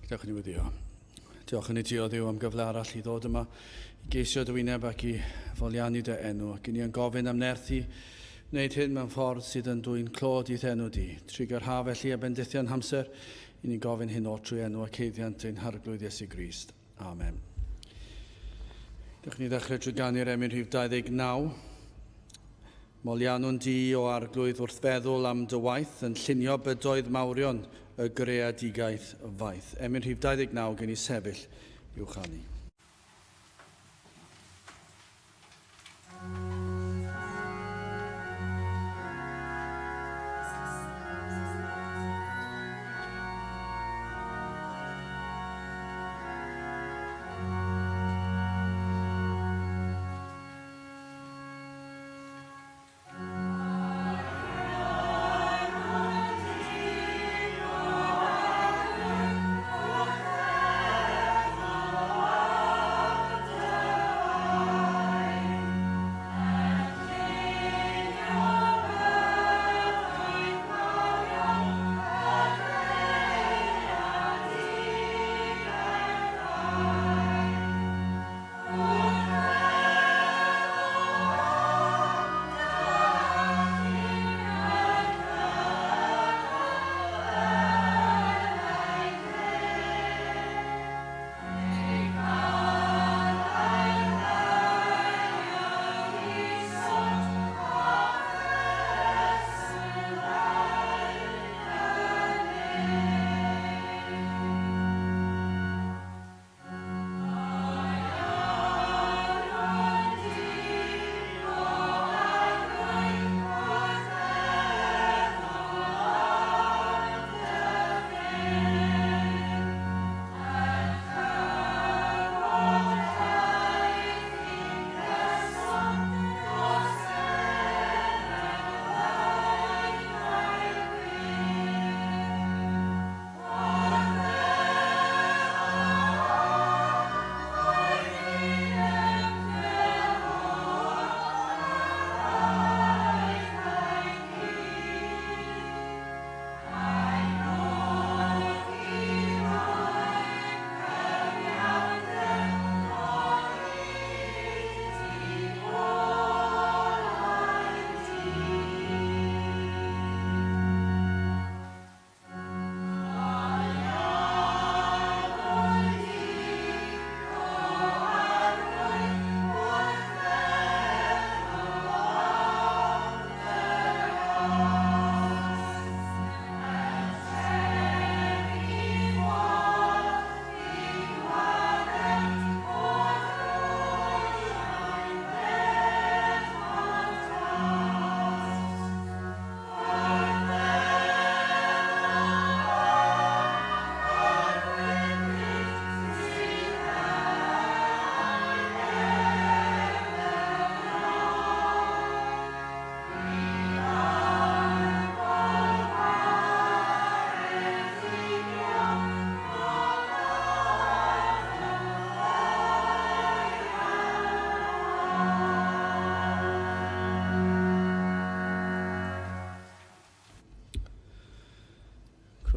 Gadewch i ni weddio. Diolch yn i ti o Dduw am gyfle arall i ddod yma i geisio dy wyneb ac i foliannu dy enw ac i ni yn gofyn am nerth i wneud hyn mewn ffordd sydd yn dwyn clod i'th enw di. Triga'r haf felly a bendithion hamser i ni'n gofyn hyn oll trwy enw ac haeddiant ein Harglwydd Iesu Grist. Amen. Dewch ni ddechrau trwy ganu'r emyn rhif 29. Moliannwn di, o Arglwydd, wrth feddwl am dy waith yn llunio bydoedd mawrion y greadigaeth faith. Emyn rhif 29 gen i sefyll i'w chanu.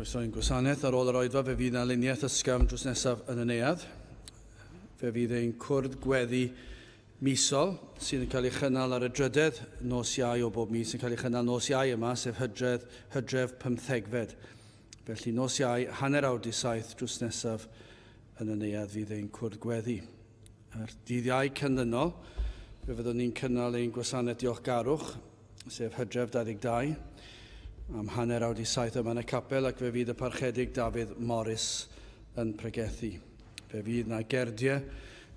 Croeso i'n gwasanaeth. Ar ôl yr oedfa, fe fydd yna luniaeth ysgafn drws nesaf yn y neuadd. Fe fydd ein cwrdd gweddi misol sydd yn cael ei chynnal ar y drydedd nos Iau o bob mis yn cael ei chynnal nos Iau yma, sef hydref, hydref pymthegfed. Felly nos Iau, 7:30 drws nesaf yn y neuadd fydd ein cwrdd gweddi. Ar dydd Iau canlynol, fe fyddwn ni'n cynnal ein gwasanaeth diolchgarwch, sef Hydref 22, am 6:30 yma yn y capel ac fe fydd y Parchedig Dafydd Morris yn pregethu. Fe fydd na gerdiau,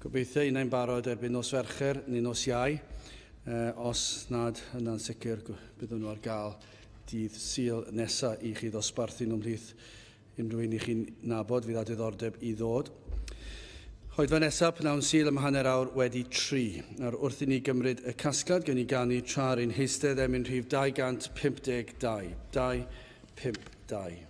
gobeithio unai'n barod erbyn nos Fercher neu nos Iau, eh, os nad yna'n sicr byddwn nhw ar gael dydd Sul nesa i chi ddosbarthu nhw ymhlith Unrhyw un i chi'n nabod fydd â diddordeb i ddod. Oedfa nesaf, pnawn Sul am 3:30. Nawr, wrth i ni gymryd y casgliad, gewn ni ganu tra ar ein heistedd emyn rhif 252. 2, 5, 2.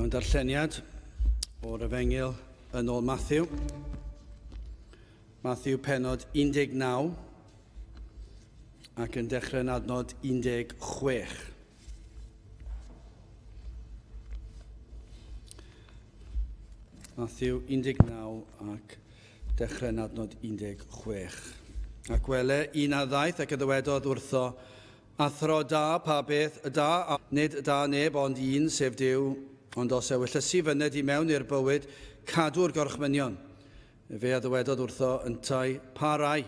Mewn darlleniad o'r Efengyl yn ôl Matthew. Matthew penod 19 ac yn dechrau yn adnod 16. Matthew 19 ac dechrau yn adnod 16. Ac wele un a ddaeth ac a ddywedodd wrtho, Athro da, pa beth da, a nid da neb ond un, sef Duw, ond os ewyllysi fyned i mewn i'r bywyd, cadw'r gorchmynion. Fe a ddywedodd wrtho yntau, Pa rai?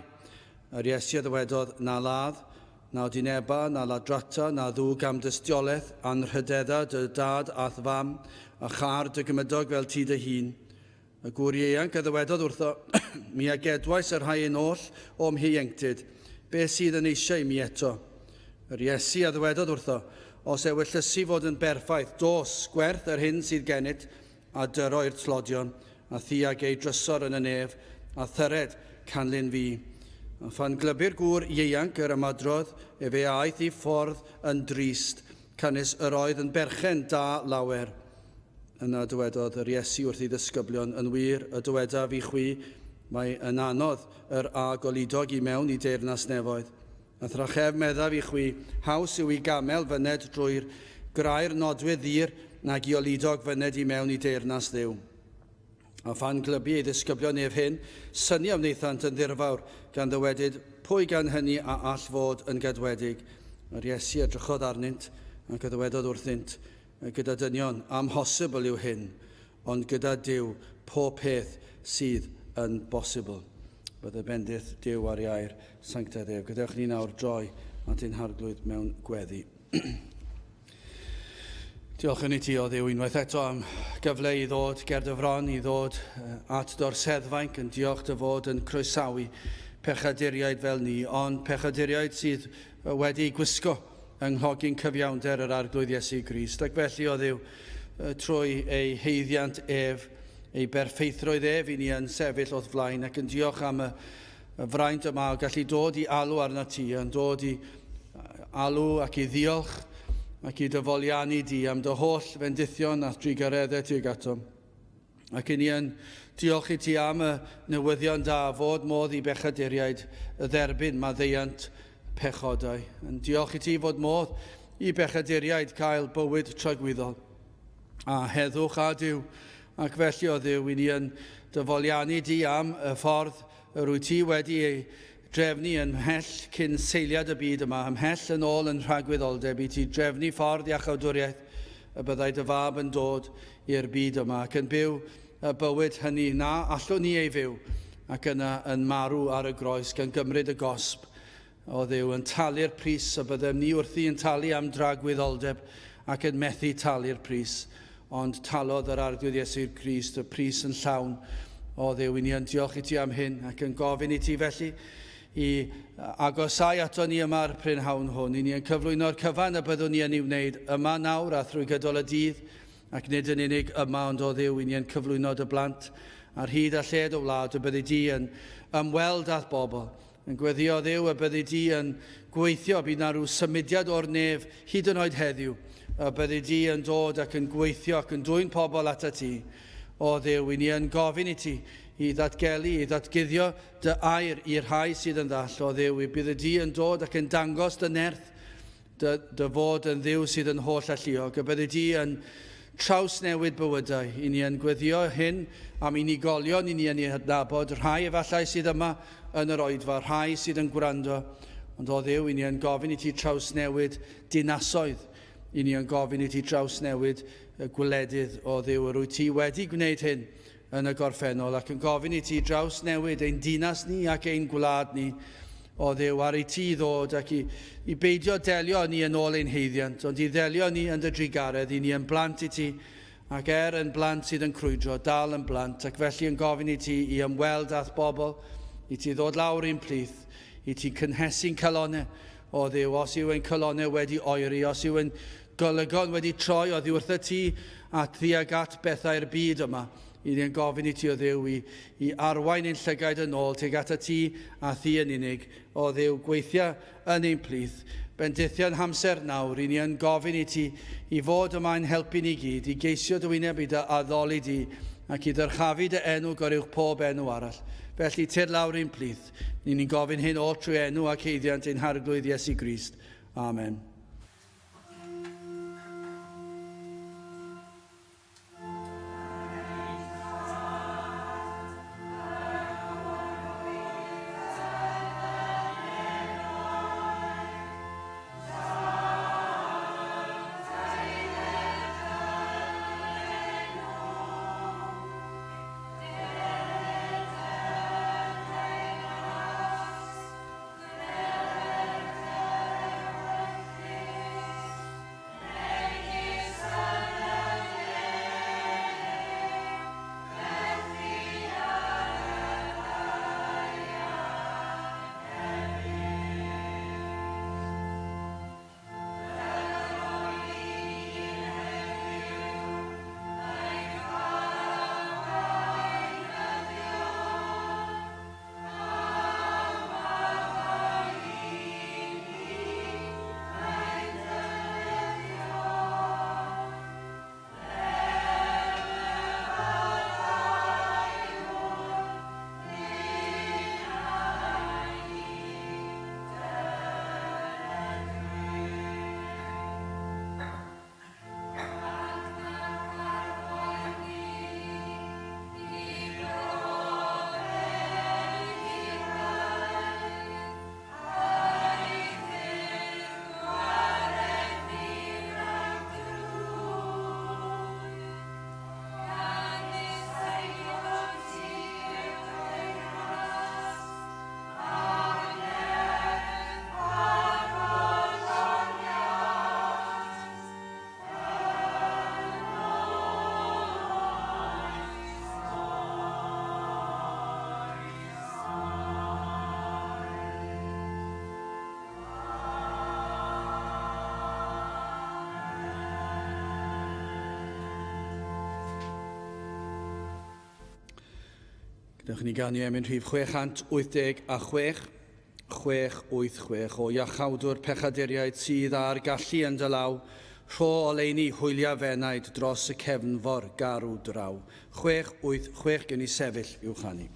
Yr Iesu a ddywedodd, Na ladd, na odineba, na ladrata, na ddwg am dystiolaeth, anrhydedda dy dad a'th fam, a châr dy gymydog fel ti dy hun. Y gŵr ieuanc a ddywedodd wrtho, Mi a gedwais y rhai hyn oll o'm hieuenctid, beth sydd yn eisiau i mi eto? Yr Iesu a ddywedodd wrtho, Os ewyllysi fod yn berffaith, dos, gwerth yr hyn sydd gennyt, a dyro i'r tlodion, a thi a gei drysor yn y nef, a thyred, canlyn fi. A phan glybu'r gŵr ieuanc yr ymadrodd, efe a aeth i ffordd yn drist, canys yr oedd yn berchen da lawer. Yna dywedodd yr Iesu wrth ei ddisgyblion, Yn wir, y dywedaf i chwi, mae yn anodd yr a goludog i mewn i deyrnas nefoedd. A thrachef meddaf i chwi, haws yw i gamel fyned drwy'r grair nodwydd ddur nag i oludog fyned i mewn i deyrnas Dduw. A phan glybu ei ddisgyblion ef hyn, synnu a wnaethant yn ddirfawr, gan ddywedyd, Pwy gan hynny a all fod yn gadwedig? Yr Iesu edrychodd arnynt, ac a ddywedodd wrthynt, Gyda dynion, amhosibl yw hyn, ond gyda Duw, pob peth sydd yn bosibl. Bydde bendith Duw ar ei air sanctaidd ef. Gadewch ni nawr droi at ein Harglwydd mewn gweddi. Diolch yn i ti, o Dduw, unwaith eto am gyfle i ddod ger dy fron, i ddod at dy orseddfainc, yn diolch dy fod yn croesawu pechaduriaid fel ni, ond pechaduriaid sydd wedi gwisgo yng nghogyn cyfiawnder yr Arglwydd Iesu Grist. Ac felly, o Dduw, trwy ei haeddiant ef, ei berffeithrwydd ef, i ni yn sefyll o'th flaen ac yn diolch am y fraint yma o gallu dod i alw arnat ti, yn dod i alw ac i ddiolch ac i dy foliannu di am dy holl fendithion a thrugareddau tuag atom. Ac i ni yn diolch i ti am y newyddion da fod modd i bechaduriaid dderbyn maddeuant pechodau. Yn diolch i ti fod modd i bechaduriaid cael bywyd tragwyddol a heddwch â Duw. Ac felly, o Dduw, i ni yn dy foliannu di am y ffordd yr wyt ti wedi ei drefnu yn mhell cyn seiliad y byd yma, ymhell yn ôl yn nhragwyddoldeb, i ti drefnu ffordd iachawdwriaeth y byddai dy fab yn dod i'r byd yma ac yn byw y bywyd hynny na allwn ni ei fyw, ac yna yn marw ar y groes gan gymryd y gosb o Dduw, yn talu'r pris y byddem ni wrthi yn talu am dragwyddoldeb ac yn methu talu'r pris. Ond talodd yr Arglwydd Iesu Grist y pris yn llawn. O Dduw, i ni yn diolch i ti am hyn ac yn gofyn i ti felly i agosau ato ni yma'r prynhawn hwn. I ni yn cyflwyno'r cyfan y byddwn ni yn ei wneud yma nawr a thrwy gydol y dydd, ac nid yn unig yma ond o Dduw, i ni yn cyflwyno dy blant ar hyd a lled y wlad, y byddi di yn ymweld â'th bobl, Yn gweddïo, Dduw, y byddi di yn gweithio, bydd 'na rhyw symudiad o'r nef hyd yn oed heddiw, y byddi di yn dod ac yn gweithio ac yn dwyn pobl atat ti. O Dduw, i ni yn gofyn i ti i ddatgelu, i ddatguddio dy air i'r rhai sydd yn ddall, o Dduw, y byddi di yn dod ac yn dangos dy nerth, dy, dy fod yn Dduw sydd yn holl alluog, y byddi di yn trawsnewid bywydau. I ni yn gweddio hyn am unigolion i ni yn eu hadnabod, rhai efallai sydd yma yn yr oedfa, rhai sydd yn gwrando, ond o Dduw, i ni yn gofyn i ti trawsnewid dinasoedd, i ni yn gofyn i ti drawsnewid y gwledydd, o Dduw, yr wyt ti wedi gwneud hyn yn y gorffennol ac yn gofyn i ti drawsnewid ein dinas ni ac ein gwlad ni, o Dduw, ar i ti ddod ac i, i beidio delio ni yn ôl ein haeddiant, ond i ddelio ni yn dy drugaredd, i ni yn blant i ti, ac er yn blant sydd yn crwydro, dal yn blant, ac felly yn gofyn i ti i ymweld â'th bobl, i ti ddod lawr i'n plith, i ti cynhesu'n calonau, o Dduw, os yw ein calonau wedi oeri, os yw ein golygon wedi troi oddi wrthyt ti at dduag at bethau'r byd yma. I ni yn gofyn i ti, o Dduw, i, i arwain ein llygaid yn ôl tuag atat ti a thi yn unig. O Dduw, gweithia yn ein plith. Bendithion hamser nawr, i ni yn gofyn i ti i fod yma'n helpu ni gyd, i geisio dy wyneb i dy addoli di ac i ddyrchafu dy enw goruwch pob enw arall. Felly, tir lawr i'n plith. Ni'n ni'n gofyn hyn oll trwy enw ac haeddiant ein Harglwydd Iesu Grist. Amen. Gadewch i ni ganu emyn rhif 686, 686 o iachawdwr pechaduriaid sydd â'r gallu yn dy law, rho oleuni hwylia f'enaid dros y cefnfor garw draw. 686 gen i sefyll i'w chanu.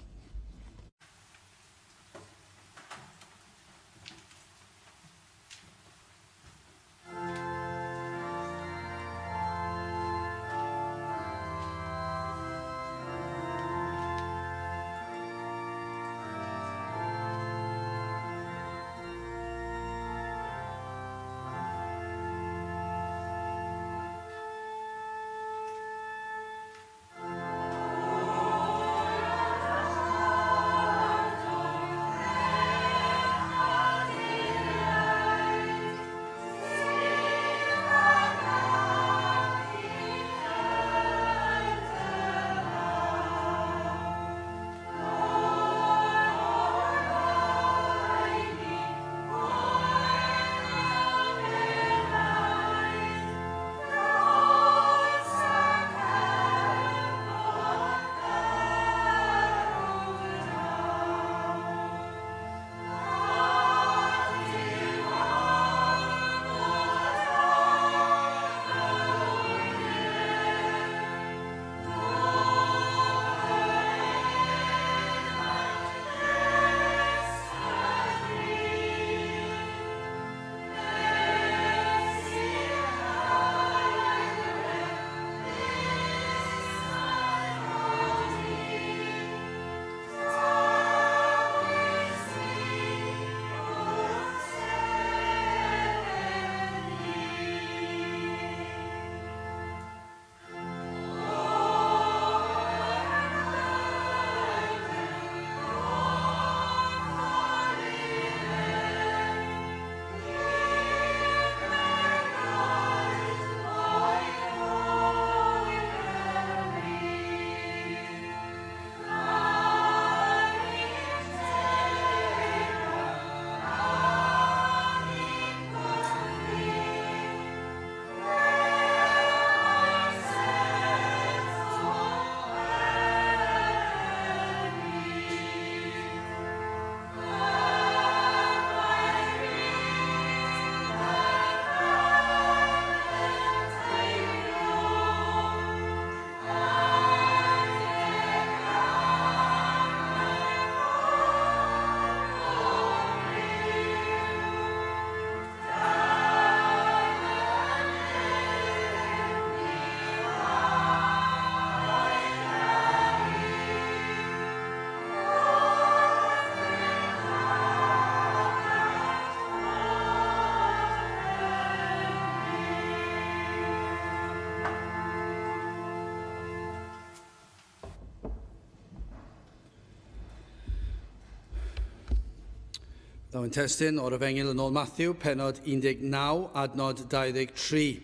Daw ein testun o'r Efengyl yn ôl Matthew, pennod 19, adnod 23.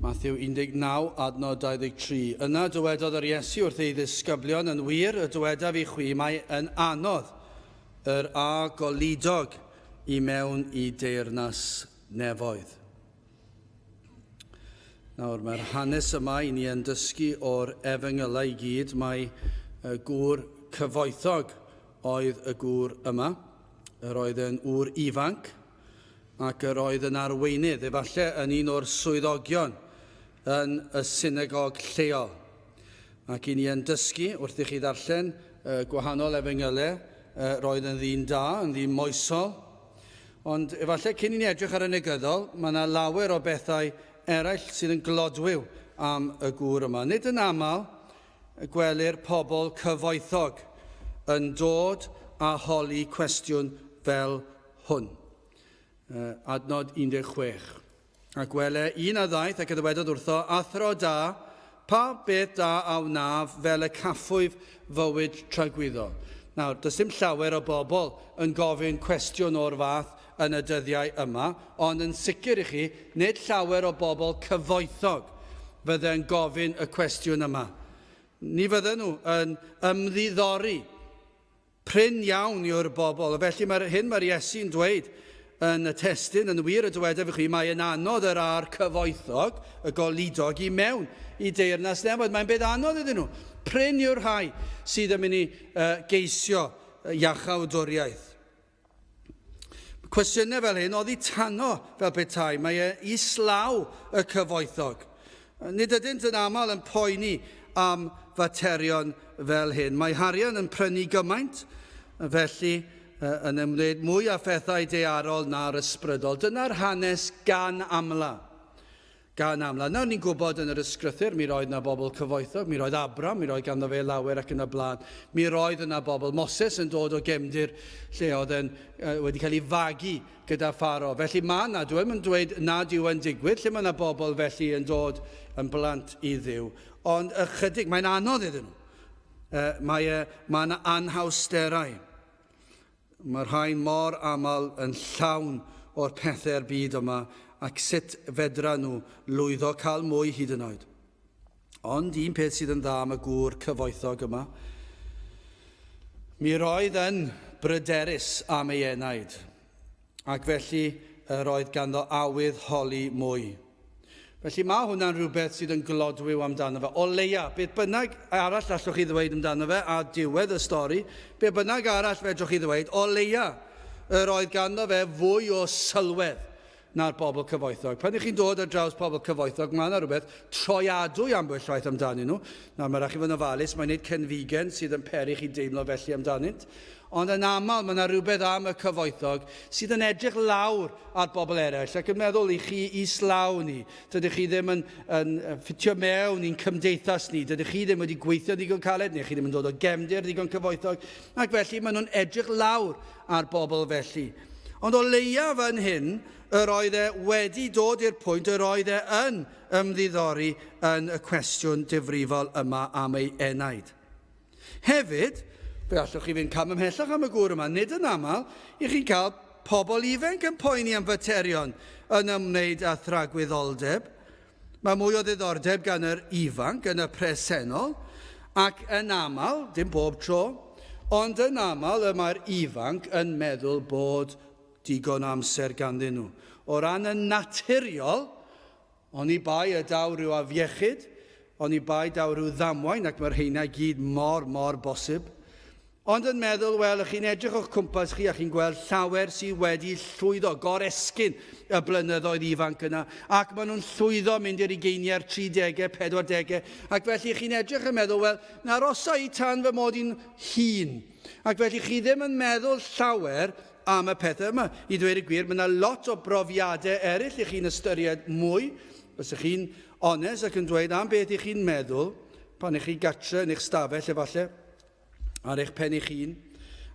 Matthew 19, adnod 23. Yna dywedodd yr Iesu wrth ei ddisgyblion, yn wir y dywedaf i chwi, mae yn anodd yr a goludog i mewn i deyrnas nefoedd. Nawr, mae'r hanes yma i ni yn dysgu o'r efengylau i gyd. Mae gŵr cyfoethog oedd y gŵr yma. Yr oedd yn ŵr ifanc ac yr oedd yn arweinydd, efallai yn un o'r swyddogion yn y synagog lleol. Ac i ni yn dysgu, wrth i chi ddarllen gwahanol efengylau, roedd yn ddyn da, yn ddyn moesol. Ond efallai cyn i ni edrych ar y negyddol, mae yna lawer o bethau eraill sydd yn glodwiw am y gŵr yma. Nid yn aml gwelir pobl cyfoethog yn dod a holi cwestiwn fel hwn. Adnod 16. Ac wele un a ddaeth ac a ddywedodd wrtho, Athro da, pa beth da a wnaf fel y caffwyf fywyd tragwyddol? Nawr, does dim llawer o bobl yn gofyn cwestiwn o'r fath yn y dyddiau yma, ond yn sicr i chi, nid llawer o bobl cyfoethog fydde'n gofyn y cwestiwn yma. Ni fydden nhw yn ymddiddori. Prin iawn yw'r bobl. Felly mae'r hyn mae'r Iesu'n dweud yn y testun, yn wir y dywedaf i chi, mae yn anodd yr âr cyfoethog, y goludog, i mewn i deyrnas nefoedd. Mae'n beth anodd iddyn nhw. Prin yw'r rhai sydd yn mynd i geisio iachawdwriaeth. Cwestiynau fel hyn oddi tano fel petai, mae e islaw y cyfoethog. Nid ydynt yn aml yn poeni am faterion fel hyn. Mae harian yn prynu gymaint, felly yn ymwneud mwy â phethau daearol na'r ysbrydol. Dyna'r hanes gan amla. Gan amla. Nawr ni'n gwybod yn yr ysgrythur, mi roedd yna bobl cyfoethog, mi roedd Abram, mi roedd ganddo fe lawer ac yn y blaen. Mi roedd yna bobl, Moses yn dod o gefndir lle oedd e'n wedi cael ei fagu gyda Pharo. Felly mae yna, dwi yn dweud nad yw e'n digwydd, lle mae yna bobl felly yn dod yn blant i Dduw. Ond ychydig, mae'n anodd iddyn nhw. Mae, e, mae yna anhawsterau. Mae rhai mor aml yn llawn o'r pethau'r byd yma ac sut fedra nhw lwyddo cael mwy hyd yn oed. Ond un peth sydd yn dda am y gŵr cyfoethog yma, mi roedd yn bryderus am ei enaid, ac felly yr oedd ganddo awydd holi mwy. Felly mae hwnna'n rhywbeth sydd yn glodwiw amdano fe. O leia, beth bynnag arall allwch chi ddweud amdano fe, a diwedd y stori, be bynnag arall fedrwch chi ddweud, o leia, yr oedd ganddo fe fwy o sylwedd na'r bobl cyfoethog. Pan ych chi'n dod ar draws pobl cyfoethog, mae yna rhywbeth troiadwy ambell waith amdanyn nhw. Nawr, mae rhaid chi fod yn ofalus, mae'n nid cenfigen sydd yn peri chi deimlo felly amdanynt. Ond yn aml mae yna rhywbeth am y cyfoethog sydd yn edrych lawr ar bobl eraill ac yn meddwl i chi islaw ni. Dydych chi ddim yn, yn ffitio mewn i'n cymdeithas ni. Dydych chi ddim wedi gweithio ddigon caled neu chi ddim yn dod o gefndir ddigon cyfoethog. Ac felly maen nhw'n edrych lawr ar bobl felly. Ond o leiaf yn hyn, yr oedd e wedi dod i'r pwynt yr oedd e yn ymddiddori yn y cwestiwn difrifol yma am ei enaid. Hefyd, fe allwch chi fynd cam ymhellach am y gŵr yma, nid yn aml i chi'n cael pobl ifanc yn poeni am faterion yn ymwneud â thragwyddoldeb. Mae mwy o ddiddordeb gan yr ifanc yn y presennol, ac yn aml, dim bob tro, ond yn aml y mae'r ifanc yn meddwl bod digon o amser ganddyn nhw. O ran y naturiol, Oni bai y daw rhyw afiechyd, oni bai daw rhyw ddamwain, ac mae'r rheina i gyd mor, mor bosib. Ond yn meddwl, wel, ych chi'n edrych o'ch cwmpas chi a chi'n gweld llawer sydd wedi llwyddo, goresgyn y blynyddoedd ifanc yna, ac maen nhw'n llwyddo mynd i'r ugeiniau'r 30au, 40au, ac felly chi'n edrych yn meddwl, wel, na arosa i tan fy mod i'n hŷn. Ac felly chi ddim yn meddwl llawer am y pethau yma. I ddweud y gwir, mae yna lot o brofiadau eraill i chi'n ystyried mwy. Os ych chi'n onest ac yn dweud am beth i chi'n meddwl pan ych chi gatre yn eich stafell efallai, ar eich pen eich hun,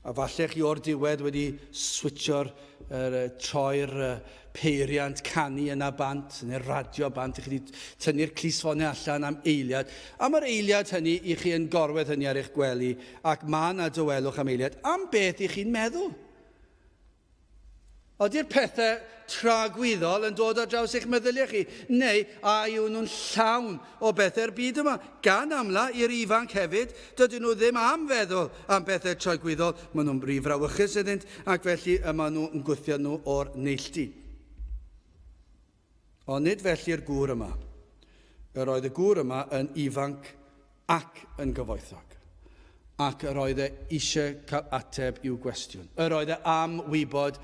a falle chi o'r diwedd wedi switsio'r, er, troi'r peiriant canu yna bant, neu'r radio bant, i chi wedi tynnu'r clustffonau allan am eiliad. Am yr eiliad hynny, i chi yn gorwedd hynny ar eich gwely, ac mae yna dawelwch am eiliad. Am beth i chi'n meddwl? Ydy'r pethau tragwyddol yn dod ar draws eich meddyliau chi? Neu a yw nhw'n llawn o bethau'r byd yma? Gan amla i'r ifanc hefyd, dydyn nhw ddim am feddwl am bethau tragwyddol, maen nhw'n rhy frawychus iddynt ac felly y maen nhw'n gwthio nhw o'r neilltu. Ond nid felly'r gŵr yma. Yr oedd y gŵr yma yn ifanc ac yn gyfoethog, ac yr oedd e eisiau cael ateb i'w gwestiwn. Yr oedd e am wybod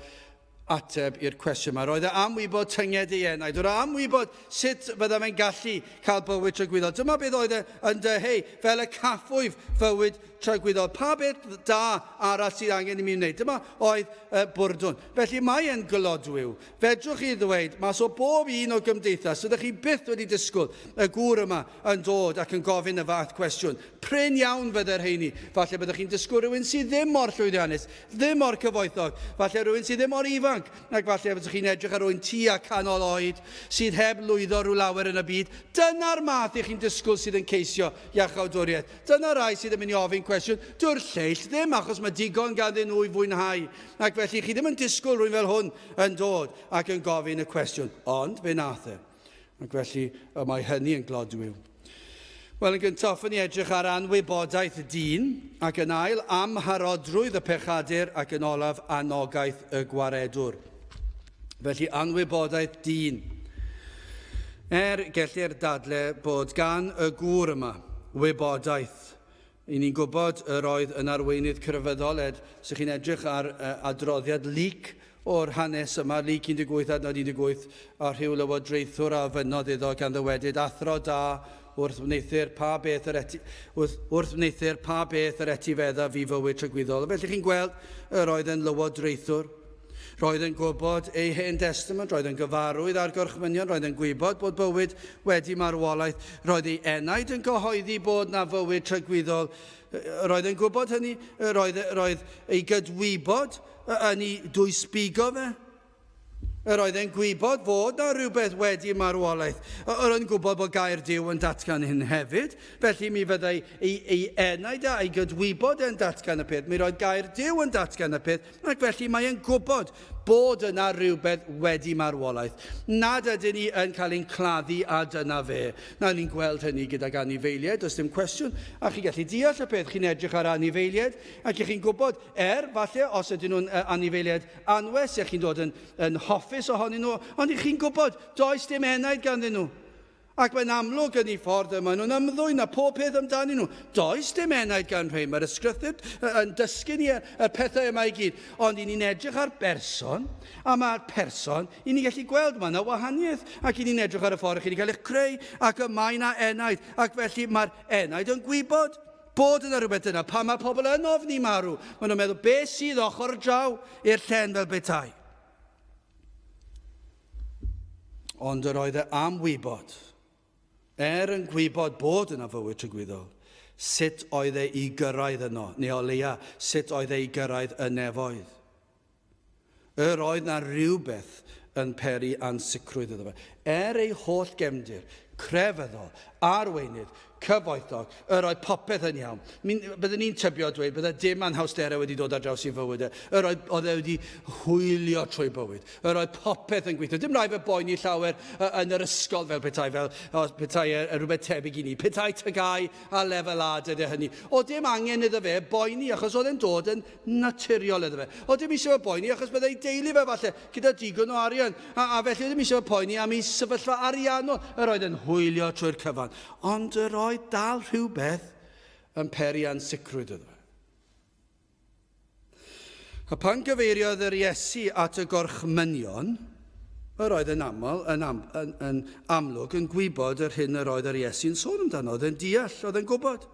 ateb i'r cwestiwn yma. Roedd e am wybod tynged ei enaid. Roedd e am wybod sut fydda fe'n gallu cael bywyd tragwyddol. Dyma beth oedd e yn dyheu, fel y caffwyf fywyd tragwyddol. Pa beth da arall sydd angen i mi wneud? Dyma oedd y bwrdwn. Felly mae e'n glodwiw. Fedrwch chi ddweud, mas o bob un o gymdeithas, ydych chi byth wedi disgwyl y gŵr yma yn dod ac yn gofyn y fath cwestiwn. Prin iawn fydde'r rheini. Falle byddwch chi'n disgwyl rhywun sydd ddim mor llwyddiannus, ddim mor cyfoethog, falle rhywun sydd ddim mor ifanc, ac falle fyddwch chi'n edrych ar rywun tua canol oed sydd heb lwyddo rhyw lawer yn y byd. Dyna'r math i chi'n disgwyl sydd yn ceisio iachawdwriaeth. Dyna rai sydd yn mynd i ofyn cwestiwn. Dyw'r lleill ddim, achos mae digon ganddyn nhw i fwynhau. Ac felly chi ddim yn disgwyl rhywun fel hwn yn dod ac yn gofyn y cwestiwn. Ond fe nath e. Ac felly y mae hynny yn glodwiw. Wel, yn gyntaf, hoffwn i edrych ar anwybodaeth dyn, ac yn ail, amharodrwydd y pechadur, ac yn olaf, anogaeth y gwaredwr. Felly, anwybodaeth dyn. Er gellir dadle bod gan y gŵr yma wybodaeth. I ni'n gwybod yr oedd yn arweinydd crefyddol, ed, os ych chi'n edrych ar adroddiad Luc o'r hanes yma, Luc 18 adnod 18, a rhyw lywodraethwr a ofynnodd iddo gan ddywedyd, Athro da, wrth wneuthur pa beth yr eti, wrth, wrth wneuthur pa beth yr etifedda fi fywyd tragwyddol. Felly chi'n gweld yr oedd yn lywodraethwr. Roedd yn gwybod ei Hen Destament, roedd yn gyfarwydd â'r gorchmynion, roedd yn gwybod bod bywyd wedi marwolaeth, roedd ei enaid yn cyhoeddi bod na fywyd tragwyddol. Roedd yn gwybod hynny, roedd, roedd ei gydwybod yn ei dwysbigo fe. Yr oedd e'n gwybod fod na rhywbeth wedi marwolaeth. Yr oedd yn gwybod bod gair Duw yn datgan hyn hefyd. Felly mi fyddai ei, ei enaid a'i gydwybod e'n datgan y peth. Mi roedd gair Duw yn datgan y peth. Ac felly mae e'n gwybod bod yna rhywbeth wedi marwolaeth, nad ydyn ni yn cael ein claddu a dyna fe. Na, ni'n gweld hynny gydag anifeiliaid, does dim cwestiwn, a chi'n gallu deall y peth, chi'n edrych ar anifeiliaid ac y'ch chi'n gwybod, er, falle, os ydyn nhw'n anifeiliaid anwes, y'ch chi'n dod yn, yn hoffus ohonyn nhw, ond y'ch chi'n gwybod, does dim enaid ganddyn nhw. Ac mae'n amlwg yn eu ffordd y maen nhw'n ymddwyn a pob peth amdanyn nhw. Does dim enaid gan rhai. Mae'r ysgrythur yn dysgu ni y pethau yma i gyd. Ond i ni'n edrych ar berson, a mae'r person, i ni'n gallu gweld mae yna wahaniaeth. Ac i ni'n edrych ar y ffordd chi wedi cael eich creu, ac y mae yna enaid. Ac felly mae'r enaid yn gwybod bod yna rhywbeth yna. Pan mae pobl yn ofni marw, maen nhw'n meddwl, beth sydd ochr draw i'r llen fel petai? Ond yr oedd e am wybod, er yn gwybod bod yna fywyd tragwyddol, sut oedd e i gyrraedd yno, neu o leia, sut oedd e i gyrraedd y nefoedd. Yr oedd na rhywbeth yn peri ansicrwydd iddo fe. Er ei holl gefndir, crefyddol, arweinydd, cyfoethog, yr oedd popeth yn iawn. Mi, byddwn ni'n tybio dweud bydde dim anhawsterau wedi dod ar draws ei fywyd e. Yr oedd, oedd e wedi hwylio trwy bywyd. Yr oedd popeth yn gweithio. Dim rhaid fe boeni llawer yn yr ysgol fel petai, fel os petai e, rhywbeth tebyg i ni. Petai tygau a lefel A dyddiau hynny. O dim angen iddo fe boeni achos oedd e'n dod yn naturiol iddo fe. O dim eisiau fe boeni achos byddai deulu fe falle gyda digon o arian, a, a felly oedd ddim eisiau poeni am ei sefyllfa ariannol. Yr oedd yn hwylio trwy'r cyfan. Ond yr oedd dal rhywbeth yn peri ansicrwydd iddo fe. A pan gyfeiriodd yr Iesu at y gorchmynion, yr oedd yn aml, yn, am, yn, yn amlwg yn gwybod yr hyn yr oedd yr Iesu'n sôn amdano, oedd yn deall, oedd yn gwybod.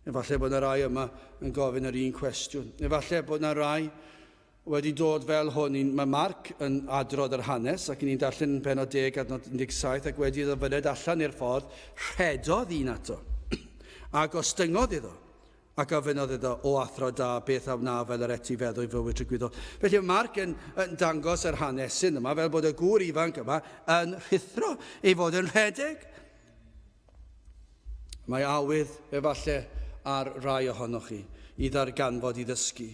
Efallai bod yna rai yma yn gofyn yr un cwestiwn. Efallai bod yna rai wedi dod fel hwn. Mae Marc yn adrodd yr hanes ac ni'n darllen yn penod 10 adnod 17 ac wedi iddo fyned allan i'r ffordd, rhedodd un ato a gostyngodd iddo ac ofynnodd iddo, o athro da, beth a wna fel yr etifeddu i fywyd tragwyddol. Felly mae Marc yn, yn dangos yr hanesyn yma fel bod y gŵr ifanc yma yn rhuthro ei fod yn rhedeg. Mae awydd, efallai, ar rai ohonoch chi i ddarganfod i ddysgu.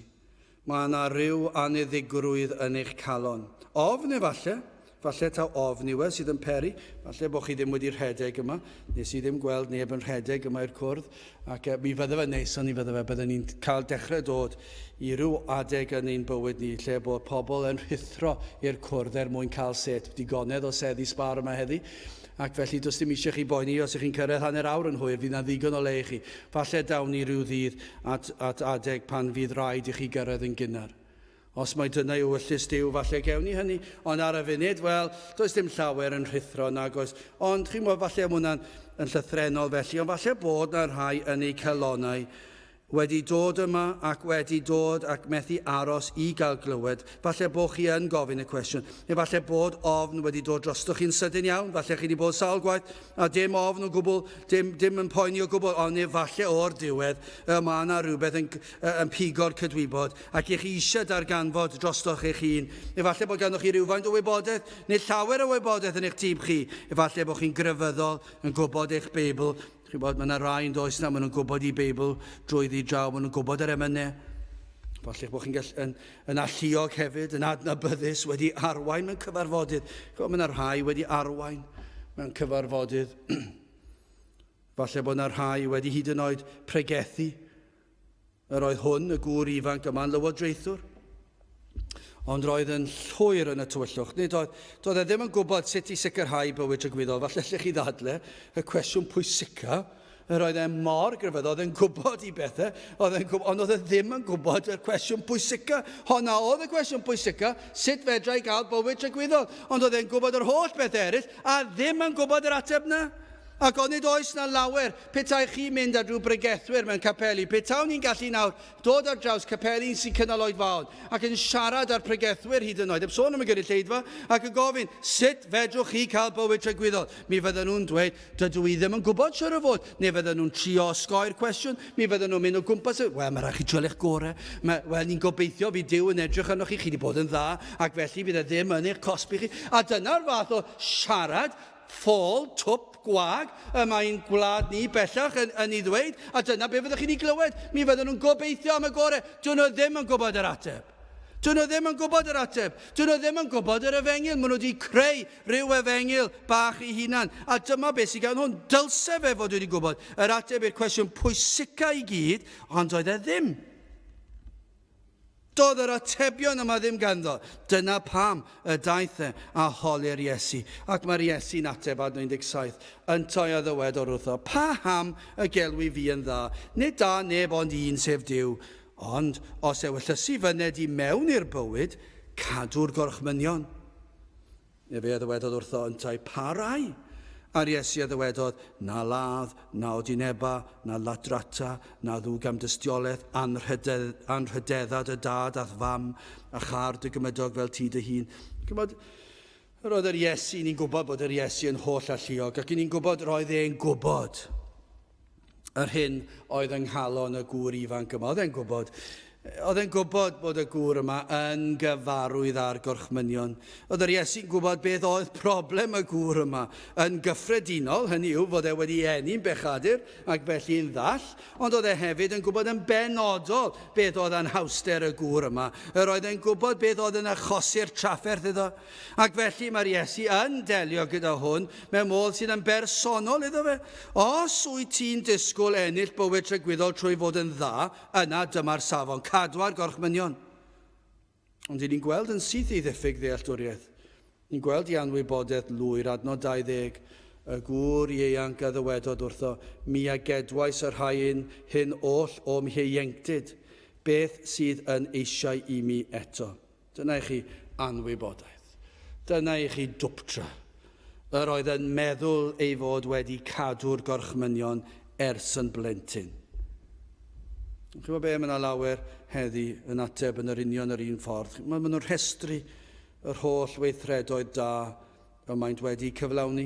Mae yna ryw anniddigrwydd yn eich calon. Ofn efalle, falle taw ofn yw e sydd yn peri, falle bod chi ddim wedi rhedeg yma, nes i ddim gweld neb yn rhedeg yma i'r cwrdd, ac mi fydde fe'n neis o'n i fydde fe, bydden ni'n cael dechrau dod i ryw adeg yn ein bywyd ni lle bod pobl yn rhuthro i'r cwrdd er mwyn cael set digonedd o seddi sbâr yma heddi, Ac felly does dim eisiau chi boeni os ych chi'n cyrraedd hanner awr yn hwyr, fydd 'na ddigon o le i chi. Falle dawn ni rhyw ddydd at, at adeg pan fydd rhaid i chi gyrraedd yn gynnar. Os mai dyna yw ewyllys Duw, falle gewn ni hynny, ond ar y funud, wel, does dim llawer yn rhuthro nag oes. Ond chi'n gwybod, falle am hwnna'n yn llythrennol felly, ond falle bod na rhai yn eu calonnau wedi dod yma ac wedi dod ac methu aros i gael glywed. Falle bod chi yn gofyn y cwestiwn. Neu falle bod ofn wedi dod drostoch chi'n sydyn iawn. Falle chi wedi bod sawl gwaith a dim ofn o gwbl, dim, dim yn poeni o gwbl, ond neu falle o'r diwedd y mae yna rhywbeth yn, yn pigo'r cydwybod ac i chi eisiau darganfod drostoch eich hun. Efallai bod ganddoch chi rhywfaint o wybodaeth, neu llawer o wybodaeth yn eich tîm chi. Efallai bod chi'n grefyddol, yn gwybod eich Beibl, Chi'n gwybod, mae yna rai yn does na, maen nhw'n gwybod i Beibl drwyddi draw, maen nhw'n gwybod yr emynau. Falle bod chi'n gall, yn, yn alluog hefyd, yn adnabyddus, wedi arwain mewn cyfarfodydd. Chi'n mae yna rhai wedi arwain mewn cyfarfodydd. Falle bod yna rhai wedi hyd yn oed pregethu. Yr oedd hwn, y gŵr ifanc yma'n lywodraethwr. Ond roedd yn llwyr yn y tywyllwch. Nid oedd, doedd e ddim yn gwybod sut i sicrhau bywyd tragwyddol. Falle allech chi ddadle y cwestiwn pwysica. Yr oedd e mor grefyddol, oedd e'n gwybod i bethau, oedd e'n gwybod, ond oedd e ddim yn gwybod y cwestiwn pwysica. Honna oedd y cwestiwn pwysica, sut fedra i gael bywyd tragwyddol? Ond oedd e'n gwybod yr holl bethau eraill a ddim yn gwybod yr ateb na. Ac onid oes na lawer, petai chi'n mynd ar rhyw bregethwyr mewn capeli, petawn i'n gallu nawr dod ar draws capeli sy'n cynnal oedfaon ac yn siarad â'r pregethwyr hyd yn oed, heb sôn am y gynulleidfa, ac yn gofyn, sut fedrwch chi cael bywyd tragwyddol? Mi fydden nhw'n dweud, dydw i ddim yn gwybod siwr o fod, neu fydden nhw'n trio osgoi'r cwestiwn, mi fydden nhw'n mynd o gwmpas, wel, mae rhaid chi trio eich gorau, mae, wel, ni'n gobeithio fydd Duw yn edrych arnoch chi, chi wedi bod yn dda, ac felly fydd e ddim yn eich cosbi chi. A dyna'r fath o siarad Ffôl, twp, gwag, y mae'n gwlad ni bellach yn, yn ei ddweud, a dyna be fyddwch chi'n ei glywed. Mi fydden nhw'n gobeithio am y gore. Dyn nhw ddim yn gwybod yr ateb. Dyn nhw ddim yn gwybod yr ateb. Dyn nhw ddim yn gwybod yr efengyl. Maen nhw wedi creu rhyw efengyl bach i hunan. A dyma beth sydd gan hwn. Dylse fe fod wedi gwybod yr ateb i'r cwestiwn pwysica i gyd, ond oedd e ddim. Doedd yr atebion yma ddim ganddo. Dyna pam y daeth e a holi'r Iesu. Ac mae'r Iesu'n ateb adnod 17. Yntau a ddywedodd wrtho, Paham y gelwi fi yn dda? Nid da neb ond un, sef Duw. Ond os ewyllysi fyned i mewn i'r bywyd, cadw'r gorchmynion. Efe a ddywedodd wrtho yntau, Pa rai? A'r Iesu a ddywedodd, Na ladd, na odineba, na ladrata, na ddwg am dystiolaeth, anrhydedd, anrhydedda dy dad a'th fam, a châr dy gymydog fel ti dy hun. Chymod, yr oedd yr Iesu, ni'n gwybod bod yr Iesu yn holl alluog, ac ni'n gwybod roedd e'n gwybod yr hyn oedd yng nghalon y gŵr ifanc yma. Oedd e'n gwybod. Oedd e'n gwybod bod y gŵr yma yn gyfarwydd â'r gorchmynion. Oedd yr Iesu'n gwybod beth oedd problem y gŵr yma. Yn gyffredinol, hynny yw fod e wedi eni'n bechadur ac felly'n ddall, ond oedd e hefyd yn gwybod yn benodol beth oedd anhawster y gŵr yma. Yr oedd e'n gwybod beth oedd yn achosi'r trafferth iddo. Ac felly mae'r Iesu yn delio gyda hwn mewn modd sydd yn bersonol iddo fe. Os wyt ti'n disgwyl ennill bywyd tragwyddol trwy fod yn dda, yna dyma'r safon, cadwa'r gorchmynion. Ond i ni'n gweld yn syth ei ddiffyg ddealltwriaeth. Ni'n gweld i anwybodaeth lwyr, adnod 20, y gŵr ieuanc a ddywedodd wrtho, mi a gedwais y rhai un hyn oll o'm hieuenctid, beth sydd yn eisiau i mi eto? Dyna i chi anwybodaeth. Dyna i chi dwptra. Yr oedd yn meddwl ei fod wedi cadw'r gorchmynion ers yn blentyn. Chi'n gwybod be, mae yna lawer heddi yn ateb yn yr union yr un ffordd. Mae nhw'n rhestru yr holl weithredoedd da y maent wedi cyflawni.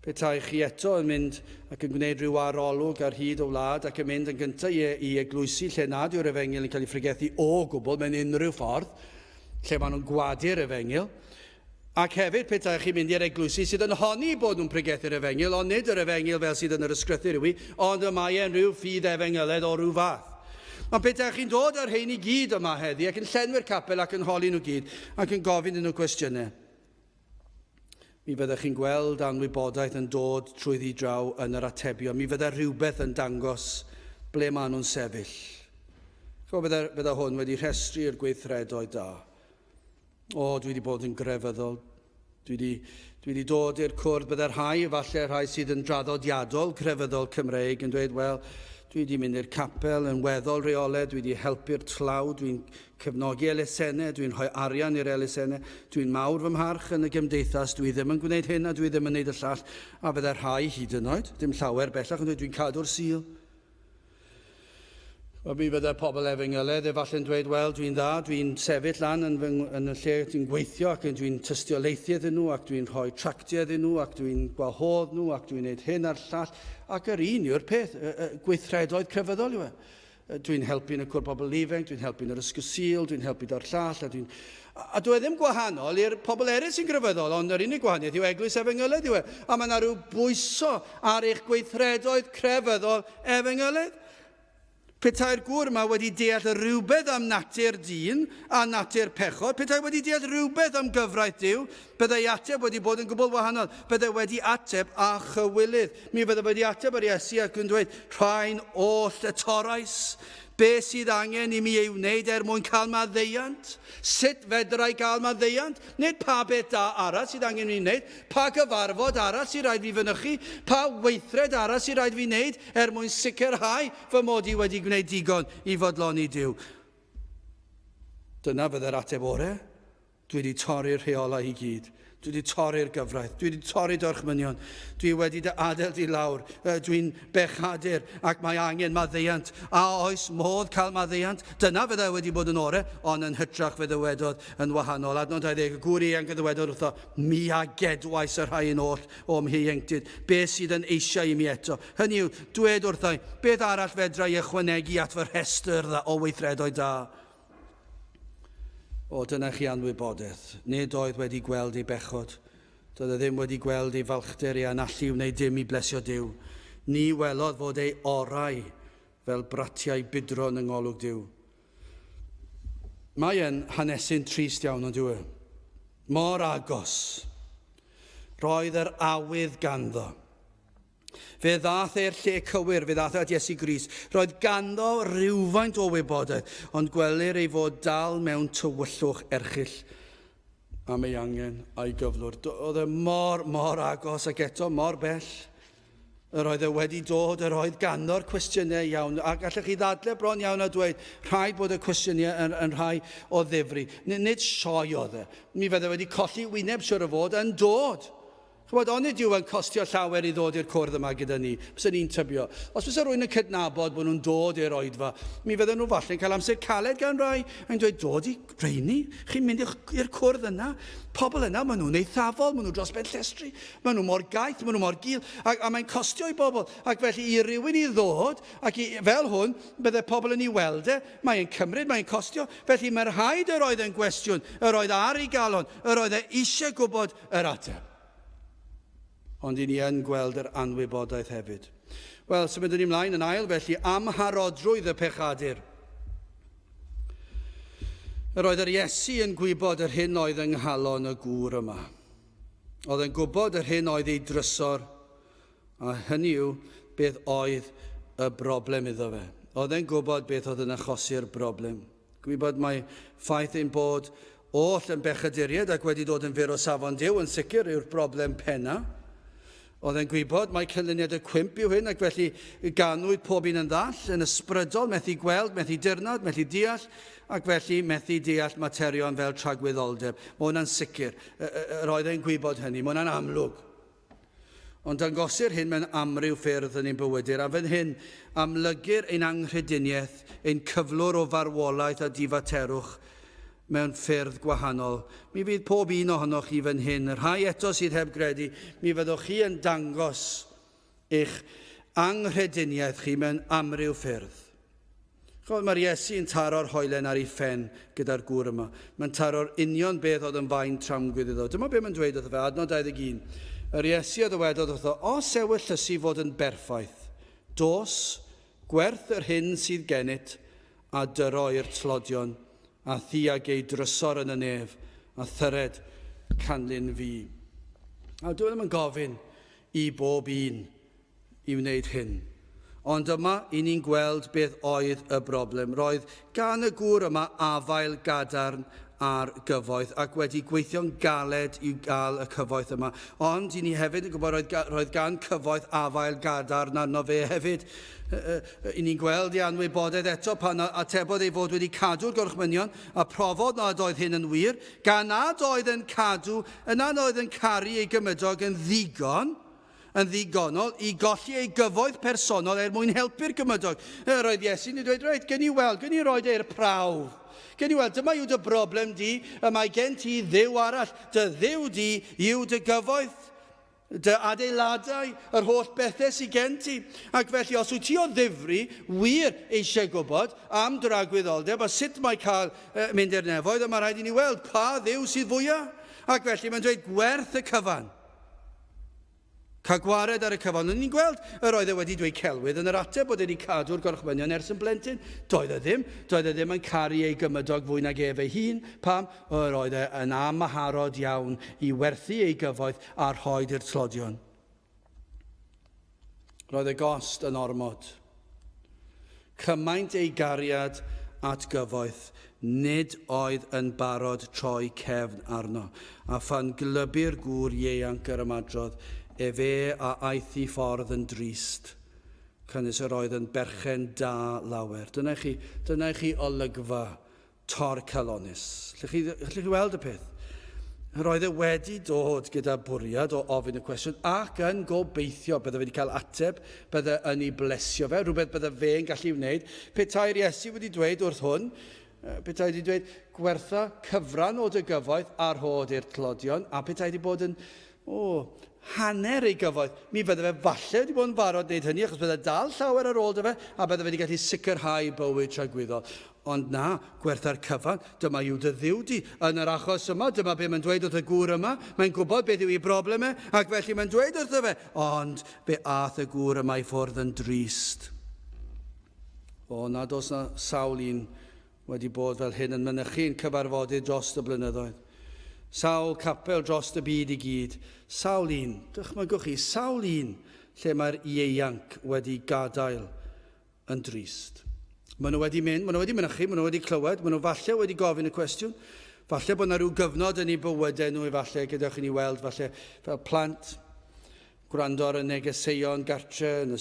Petai chi eto yn mynd ac yn gwneud rhyw arolwg ar hyd y wlad ac yn mynd yn gyntaf i, i eglwysi lle nad yw'r efengyl yn cael ei phregethu o gwbl mewn unrhyw ffordd, lle maen nhw'n gwadu'r efengyl, ac hefyd petai chi'n mynd i'r eglwysi sydd yn honni bod nhw'n pregethu'r efengyl, ond nid yr efengyl fel sydd yn yr ysgrythur yw i, ond y mae e'n rhyw ffydd efengyledd o ryw fath. Ond petaech chi'n dod â'r rhein i gyd yma heddi ac yn llenwi'r capel ac yn holi nhw gyd ac yn gofyn iddyn nhw cwestiynau, mi fyddech chi'n gweld anwybodaeth yn dod trwyddi draw yn yr atebion. Mi fydde rhywbeth yn dangos ble maen nhw'n sefyll. Chymod, bydde, bydde hwn wedi rhestru'r gweithredoedd da. O, dwi wedi bod yn grefyddol. Dwi wedi, dwi wedi dod i'r cwrdd. Bydde rhai, efallai rhai sydd yn draddodiadol crefyddol Cymreig yn dweud, wel, dwi wedi mynd i'r capel yn weddol reolaidd, dwi wedi helpu'r tlawd, dwi'n cefnogi elusennau, dwi'n rhoi arian i'r elusennau, dwi'n mawr fy mharch yn y gymdeithas, dwi ddim yn gwneud hyn a dwi ddim yn gwneud y llall. A fydde rhai hyd yn oed, dim llawer bellach, yn dweud dwi'n cadw'r Sul. Wel, mi fydde pobl efengylaidd efallai'n dweud, wel, dwi'n dda, dwi'n sefyll lan yn, fy, yn y lle dwi'n gweithio ac dwi'n tystiolaethu iddyn nhw ac dwi'n rhoi tractiau iddyn nhw ac dwi'n gwahodd nhw ac dwi'n gwneud hyn a'r llall. Ac yr un yw'r peth, gweithredoedd crefyddol yw e. Dwi'n helpu yn y cwr pobl ifanc, dwi'n helpu yn yr ysgol Sul, dwi'n helpu da'r llall, a dwi'n... A dwi e ddim gwahanol i'r pobl eraill sy'n grefyddol, ond yr unig gwahaniaeth yw eglwys efengylaidd yw e. A mae yna rhyw bwyso ar eich gweithredoedd crefyddol efengylaidd. Petai'r gŵr yma wedi deall rhywbeth am natur dyn a natur pechod, petai wedi deall rhywbeth am gyfraith Duw, byddai ateb wedi bod yn gwbl wahanol. Byddai wedi ateb â chywilydd. Mi fyddai wedi ateb yr Iesu ac yn dweud, rhain oll y torrais. Be sydd angen i mi ei wneud er mwyn cael maddeuant? Sut fedra i gael maddeuant? Nid pa beth da arall sydd angen i mi wneud, pa gyfarfod arall sydd rhaid fi fynychu, pa weithred arall sydd rhaid fi wneud er mwyn sicrhau fy mod i wedi gwneud digon i fodloni Duw. Dyna fydde'r ateb orau. Dwi wedi torri'r rheolau i gyd. Dwi wedi torri'r gyfraith. Dwi wedi torri dy orchmynion. Dwi wedi dy adael di lawr. Dwi'n bechadur ac mae angen maddeuant. A oes modd cael maddeuant? Dyna fyddai wedi bod yn ore, ond yn hytrach fe ddywedodd yn wahanol. Adnod 20, y gŵr ieuanc a ddywedodd wrtho, mi a gedwais y rhai yn oll o'm hieuenctid. Be sydd yn eisiau i mi eto? Hynny yw, dwed wrtho, beth arall fedra i ychwanegu at fy rhestr o weithredoedd da? O, dyna chi anwybodaeth. Nid oedd wedi gweld ei bechod. Doedd e ddim wedi gweld ei falchder, ei anallu i wneud dim i blesio Duw. Ni welodd fod ei orau fel bratiau budron yng ngolwg Duw. Mae e'n hanesyn trist iawn, ond yw e? Mor agos. Roedd yr awydd ganddo. Fe ddaeth e'r lle cywir, fe ddaeth e at Iesu Grist. Roedd ganddo rywfaint o wybodaeth, ond gwelir ei fod dal mewn tywyllwch erchyll am ei angen a'i gyflwr. Oedd e mor, mor agos ac eto mor bell. Yr oedd e wedi dod, yr oedd ganddo'r cwestiynau iawn, a gallech chi ddadle bron iawn a dweud, rhaid bod y cwestiynau yn, yn rhai o ddifri. Nid sioe oedd e. Mi fydde wedi colli wyneb siwr o fod yn dod. Ch'mod, onid yw e'n costio llawer i ddod i'r cwrdd yma gyda ni? Bysen i'n tybio. Os fysa rhywun yn cydnabod bod nhw'n dod i'r oedfa, mi fydden nhw falle'n cael amser caled gan rai, yn dweud, dod i rheini? Chi'n mynd i'r cwrdd yna? Pobl yna, maen nhw'n eithafol, maen nhw dros ben llestri, maen nhw mor gaeth, maen nhw mor gul, a, a mae'n costio i bobl. Ac felly i rywun i ddod, ac i, fel hwn, bydde pobl yn ei weld e, mae'n cymryd, mae'n costio. Felly mae'r rhaid yr oedd yn gwestiwn, yr oedd ar ei galon, yr oedd e eisiau gwybod yr ateb. Ond i ni yn gweld yr anwybodaeth hefyd. Wel, symudwn ni mlaen yn ail felly, amharodrwydd y pechadur. Yr oedd yr Iesu yn gwybod yr hyn oedd yng nghalon y gŵr yma. Oedd yn gwybod yr hyn oedd ei drysor, a hynny yw beth oedd y broblem iddo fe. Oedd e'n gwybod beth oedd yn achosi'r broblem. Gwybod mai ffaith ein bod oll yn bechaduriaid ac wedi dod yn fyr o safon Duw yn sicr yw'r broblem penna. Oedd e'n gwybod mai canlyniad y cwymp yw hyn ac felly ganwyd pob un yn ddall, yn ysbrydol, methu gweld, methu dirnad, methu deall ac felly methu deall materion fel tragwyddoldeb. Mae hwnna'n sicr. Yr oedd e'n gwybod hynny. Mae hwnna'n amlwg. Ond dangosir hyn mewn amryw ffyrdd yn ein bywydir, a fan hyn amlygir ein anghrediniaeth, ein cyflwr o farwolaeth a difaterwch mewn ffyrdd gwahanol. Mi fydd pob un ohonoch chi fan hyn, y rhai eto sydd heb gredu, mi fyddwch chi yn dangos eich anghrediniaeth chi mewn amryw ffyrdd. Chimod, mae'r Iesu yn taro'r hoelen ar ei phen gyda'r gŵr yma. Mae'n taro'r union beth oedd yn faen tramgwydd iddo. Dyma be mae'n dweud wrtho fe, adnod 21. Yr Iesu a ddywedodd wrtho, Os ewyllysi fod yn berffaith, dos, gwerth yr hyn sydd gennyt, a dyro i'r tlodion, a thi a gei drysor yn y nef, a thyred canlyn fi. A dwi ddim yn gofyn i bob un i wneud hyn. Ond yma, i ni'n gweld beth oedd y broblem. Roedd gan y gŵr yma afael gadarn ar gyfoeth ac wedi gweithio'n galed i gael y cyfoeth yma. Ond i ni hefyd yn gwybod roedd, roedd gan cyfoeth afael gadarn arno fe hefyd. I ni'n gweld ei anwybodaeth eto pan atebodd ei fod wedi cadw'r gorchmynion a profodd nad oedd hyn yn wir, gan nad oedd yn cadw, yna nad oedd yn caru ei gymydog yn ddigon, yn ddigonol i golli ei gyfoeth personol er mwyn helpu'r gymydog. Yr oedd Iesu'n dweud, reit, gen i weld, gen i roed e'r prawf. Gen i weld, dyma yw dy broblem di, y mae gen ti dduw arall, dy dduw di yw dy gyfoeth, dy adeiladau, yr holl bethau sydd gen ti. Ac felly, os wyt ti o ddifri wir eisiau gwybod am dragwyddoldeb a sut mae cael mynd i'r nefoedd, y mae rhaid i ni weld pa dduw sydd fwyaf. Ac felly mae'n dweud gwerth y cyfan. Cael gwared ar y cyfan. O'n ni'n gweld yr oedd e wedi dweud celwydd yn yr ateb bod e wedi cadw'r gorchmynion ers yn blentyn. Doedd e ddim. Doedd e ddim yn caru ei gymydog fwy nag ef ei hun. Pam? Yr oedd e yn amharod iawn i werthu ei gyfoeth a rhoid i'r tlodion. Roedd y gost yn ormod. Cymaint ei gariad at gyfoeth, nid oedd yn barod troi cefn arno, a phan glybu'r gŵr ieuanc yr ymadrodd, efe a aeth i ffordd yn drist, canys yr oedd yn berchen da lawer. Dyna i chi, dyna i chi olygfa torcalonnus. Allwch chi, allwch chi weld y peth? Roedd e wedi dod gyda bwriad o ofyn y cwestiwn ac yn gobeithio bydde wedi cael ateb, bydde yn ei blesio fe, rhywbeth bydde fe'n gallu wneud. Petai'r Iesu wedi dweud wrth hwn, petai wedi dweud gwertha cyfran o dy gyfoeth a rhod i'r tlodion, a petai wedi bod yn, o, hanner ei gyfoeth, mi fydde fe falle wedi bod yn barod wneud hynny, achos bydde dal llawer ar ôl dy fe, a bydde fe wedi gallu sicrhau bywyd tragwyddol. Ond na, gwertha'r cyfan, dyma yw dy dduw di. Yn yr achos yma, dyma be mae'n dweud wrth y gŵr yma, mae'n gwybod beth yw ei broblem e, ac felly mae'n dweud wrtho fe, ond fe ath y gŵr yma i ffwrdd yn drist. O, nad oes na sawl un wedi bod fel hyn yn mynychu'n cyfarfodydd dros y blynyddoedd. Sawl capel dros y byd i gyd, sawl un, dychmygwch chi, sawl un lle mae'r ieuanc wedi gadael yn drist. Maen nhw wedi mynd, maen nhw wedi mynychu, maen nhw wedi clywed, maen nhw falle wedi gofyn y cwestiwn. Falle bod yna rhyw gyfnod yn eu bywydau nhw efallai, gyda chi ni weld falle fel plant, gwrando ar y negeseuon gartre, yn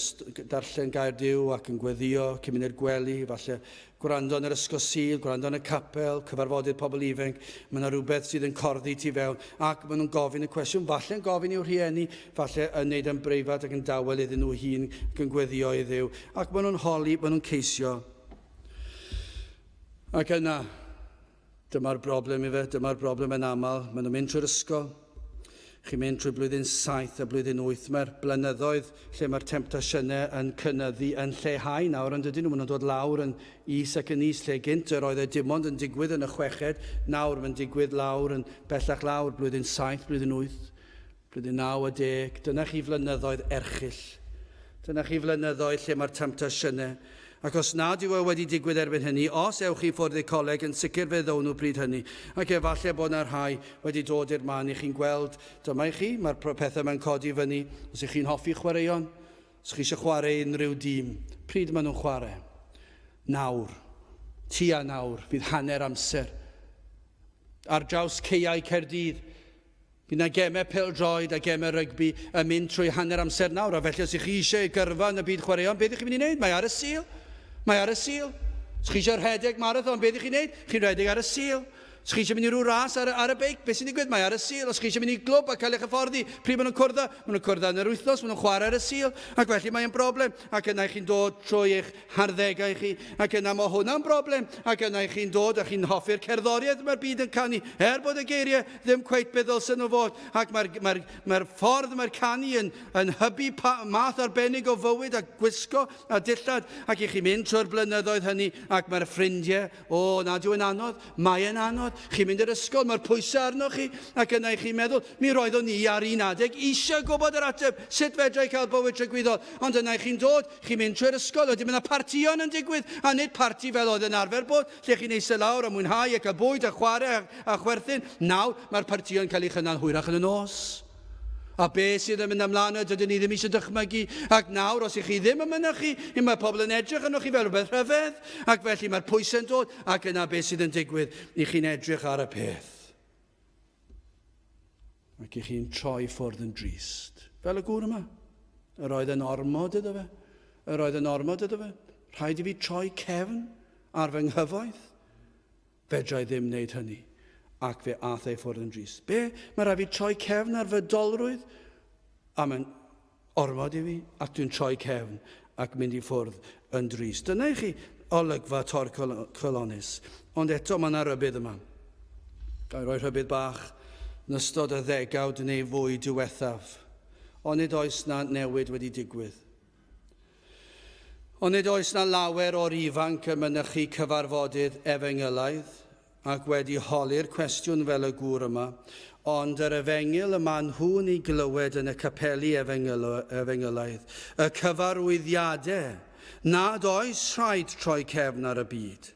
darllen gair Duw ac yn gweddio cyn mynd i'r gwely, falle gwrando yn yr ysgol Sul, gwrando yn y capel, cyfarfodydd pobl ifanc, mae yna rhywbeth sydd yn corddi tu fewn, ac maen nhw'n gofyn y cwestiwn, falle'n gofyn i'w rhieni, falle yn neud yn breifat ac yn dawel iddyn nhw hun ac yn gweddio i Dduw, ac maen nhw'n holi, maen nhw'n ceisio. Ac yna, dyma'r broblem i fe, dyma'r broblem yn aml, maen nhw'n mynd trwy'r ysgol, chi'n mynd trwy blwyddyn 7 a blwyddyn 8, mae'r blynyddoedd lle mae'r temtasiynau yn cynyddu yn lleihau nawr, yn dydyn nhw, maen nhw'n dod lawr yn is ac yn is, lle gynt yr oedd e dim ond yn digwydd yn y chweched, nawr mae'n digwydd lawr yn bellach lawr, blwyddyn 7, blwyddyn 8. Blwyddyn 90, dyna chi flynyddoedd erchyll. Dyna chi flynyddoedd lle mae'r temtasiynau. Ac os nad yw e wedi digwydd erbyn hynny, os ewch chi ffwrdd i'r coleg, yn sicr fe ddown nhw pryd hynny. Ac efallai bod yna rhai wedi dod i'r man i chi'n gweld, dyma i chi, mae'r pethau mae'n codi fyny. Os ych chi'n hoffi chwaraeon, os chi eisiau chwarae unrhyw dîm, pryd maen nhw'n chwarae? Nawr. Tua nawr, fydd hanner amser. Ar draws ceiau Caerdydd, Bydd 'na gemau pêl-droed a gemau rygbi yn mynd trwy hanner amser nawr, a felly os ych chi eisiau gyrfa yn y byd chwaraeon, beth ych chi'n mynd i wneud? Mae ar y Sul. Mae ar y Sul. Os chi eisiau rhedeg marathon, beth ych chi'n wneud? Chi'n rhedeg ar y Sul. Os chi eisiau mynd i ryw ras ar, ar y beic, beth sy'n digwydd? Mae ar y Sul. Os chi eisiau mynd i glwb a cael eich hyfforddi, pryd maen nhw'n cwrdd? Maen nhw'n cwrdd yn yr wythnos, maen nhw'n chwarae ar y Sul. Ac felly mae'n broblem. Ac yna chi'n dod trwy eich harddegau chi, ac yna mae hwnna'n broblem, ac yna i chi'n dod a chi'n hoffi'r cerddoriaeth mae'r byd yn canu, er bod y geiriau ddim cweit beth ddylsen nhw fod, ac mae'r mae mae ffordd mae'r canu yn, yn hybu pa, math arbennig o fywyd a gwisgo a dillad, ac i chi'n mynd trwy'r blynyddoedd hynny, ac mae'r ffrindiau, o, nad yw'n anodd, mae'n anodd. Chi'n mynd i'r ysgol, mae'r pwysau arnoch chi, ac yna i chi'n meddwl, mi roeddwn i ar un adeg eisiau gwybod yr ateb, sut fedra i cael bywyd tragwyddol? Ond yna i chi'n dod, chi'n mynd trwy'r ysgol, wedyn mae yna partïon yn digwydd, a nid parti fel oedd yn arfer bod, lle chi'n eistedd lawr a mwynhau a cael bwyd a chwarae a, a chwerthin. Nawr, mae'r partïon cael eu chynnal hwyrach yn y nos. A be sydd yn mynd ymlaen dydyn ni ddim eisiau dychmygu. Ac nawr, os ych chi ddim yn mynychu, mae pobl yn edrych arnoch chi fel rhywbeth rhyfedd. Ac felly mae'r pwysau'n dod, ac yna be sydd yn digwydd, i chi'n edrych ar y peth. Ac i chi'n troi ffwrdd yn drist. Fel y gŵr yma. Yr oedd yn ormod iddo fe. Yr oedd yn ormod iddo fe. Rhaid i fi troi cefn ar fy nghyfoeth. Fedra i ddim wneud hynny. Ac fe ath e i ffwrdd yn drist. Be? Mae rhaid fi troi cefn ar fydolrwydd? A mae'n ormod i fi, ac dwi'n troi cefn ac mynd i ffwrdd yn drist. Dyna i chi olygfa tor colonus. Ond eto mae yna rybudd yma. Ga i roi rhybudd bach yn ystod y ddegawd neu fwy diwethaf. Onid oes na newid wedi digwydd? Onid oes 'na lawer o'r ifanc yn mynychu cyfarfodydd efengylaidd ac wedi holi'r cwestiwn fel y gŵr yma, ond yr efengyl y maen nhw'n ei glywed yn y capeli efengylaidd, y cyfarwyddiadau nad oes rhaid troi cefn ar y byd,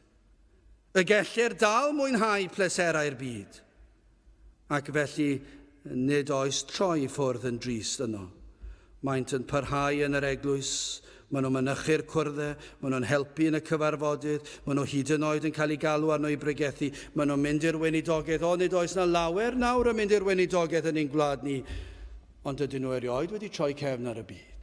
y gellir dal mwynhau pleserau'r byd, ac felly nid oes troi i ffwrdd yn drist yno. Maent yn parhau yn yr eglwys, maen nhw'n mynychu'r cwrddau, maen nhw'n helpu yn y cyfarfodydd, maen nhw hyd yn oed yn cael eu galw arno i bregethu, maen nhw'n mynd i'r weinidogaeth. O, nid oes na lawer nawr yn mynd i'r weinidogaeth yn ein gwlad ni, ond dydyn nhw erioed wedi troi cefn ar y byd.